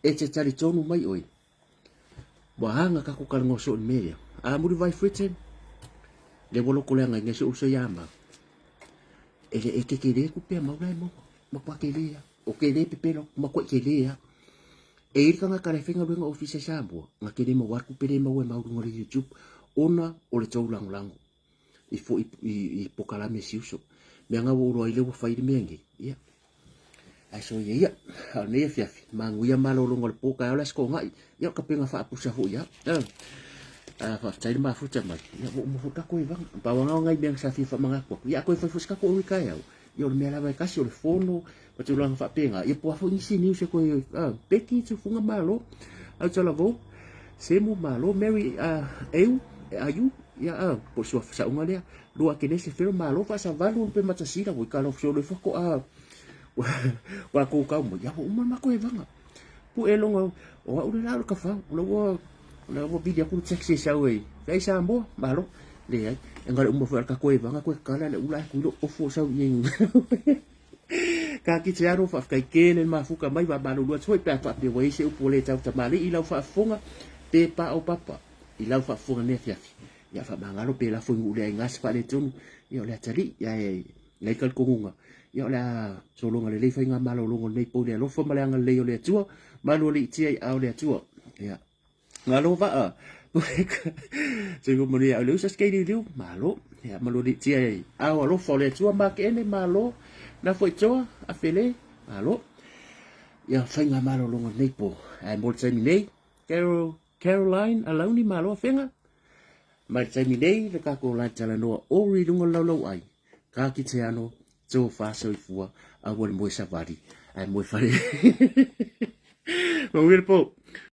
e te talitonu mai oe. Ua anga kako ka ngoso i mea. A muri vai friten le ua loko le anga i ngai se uso ia mau. E le e ke ke le ku pea mau lai mau. Matua tele lava. O tele pepelo, matua tele lava. E i ai le tagata la e faigaluega ofisa i Samoa, na te le maua atu pe le maua e mau i luga o le YouTube ona o le tou lagolago i foi i pokalame a si uso. Mea na ua ou iloa ai lea ua fai le mea nei. Ia. Ae soia ia, a o lenei afiafi, manuia malologa o le po, taeao le Aso Toonai. Ia, o tapena faapusa foi lava. Ah, faafetai le mafuta mai. Ia, ua uma foi le tatou evaga. Pau lava na o nai mea sa fia faamanatu atu. Ia, a toe fai foi se tatou aui taeao, ia o le mea lava e tasi, o le fono, ma tulaga faapena. Ia, po o a foi nisi news e toe, ah, Becky, Tufuga, malo. Autalavou, Semu, malo. Mary, ah, Eu, Ayu, ia, ah, po o le suafa saʻuga lea. Lua Akenese Fero, malo faasavalu pe matasila ua ikala solo ifo ko a ua ko kau mai ia ua uma le matou evaga. Puʻe loga o au le la o le kafau o la ua la ua vili atu le taxi e sau ai ai Samoa malo leai e gale uma foi o le tatou evaga toe tatala le ula ae tuilo ofu o sau i ai Ka kite aro faafetai tele le mafuta mai faamalulu atu foi pe a faapea ua i ai se upu ua le tautamalii i lau faafofoga pe paopapa i lau faafofoga nei afiafi. Ia faamagalo pe lafo i nuu le aiga se faaletonu, ia o le atalii, ae nai talitonuga, ia o le a sologa lelei faiga malologa o lenei pou le alofa ma le agalelei o le Atua, malu aliitia i aao le Atua. Ia, malo vaa. Soifua manuia au le usa skei liuliu, malo. Ia, malu aliitia i aao alofa o le Atua, makeene, malo. Na foi toa, afele, malo. Ia, faiga malologa o lenei po. Ae mo le taimi nei, Carol, Caroline Alauni Malo Afega. Mai le taimi nei le tatou lae talanoa ori i luga o le laulau ai. Ka kite ano, tō whā soifua, aua le moe savali, ae moe whare. Manuia le po.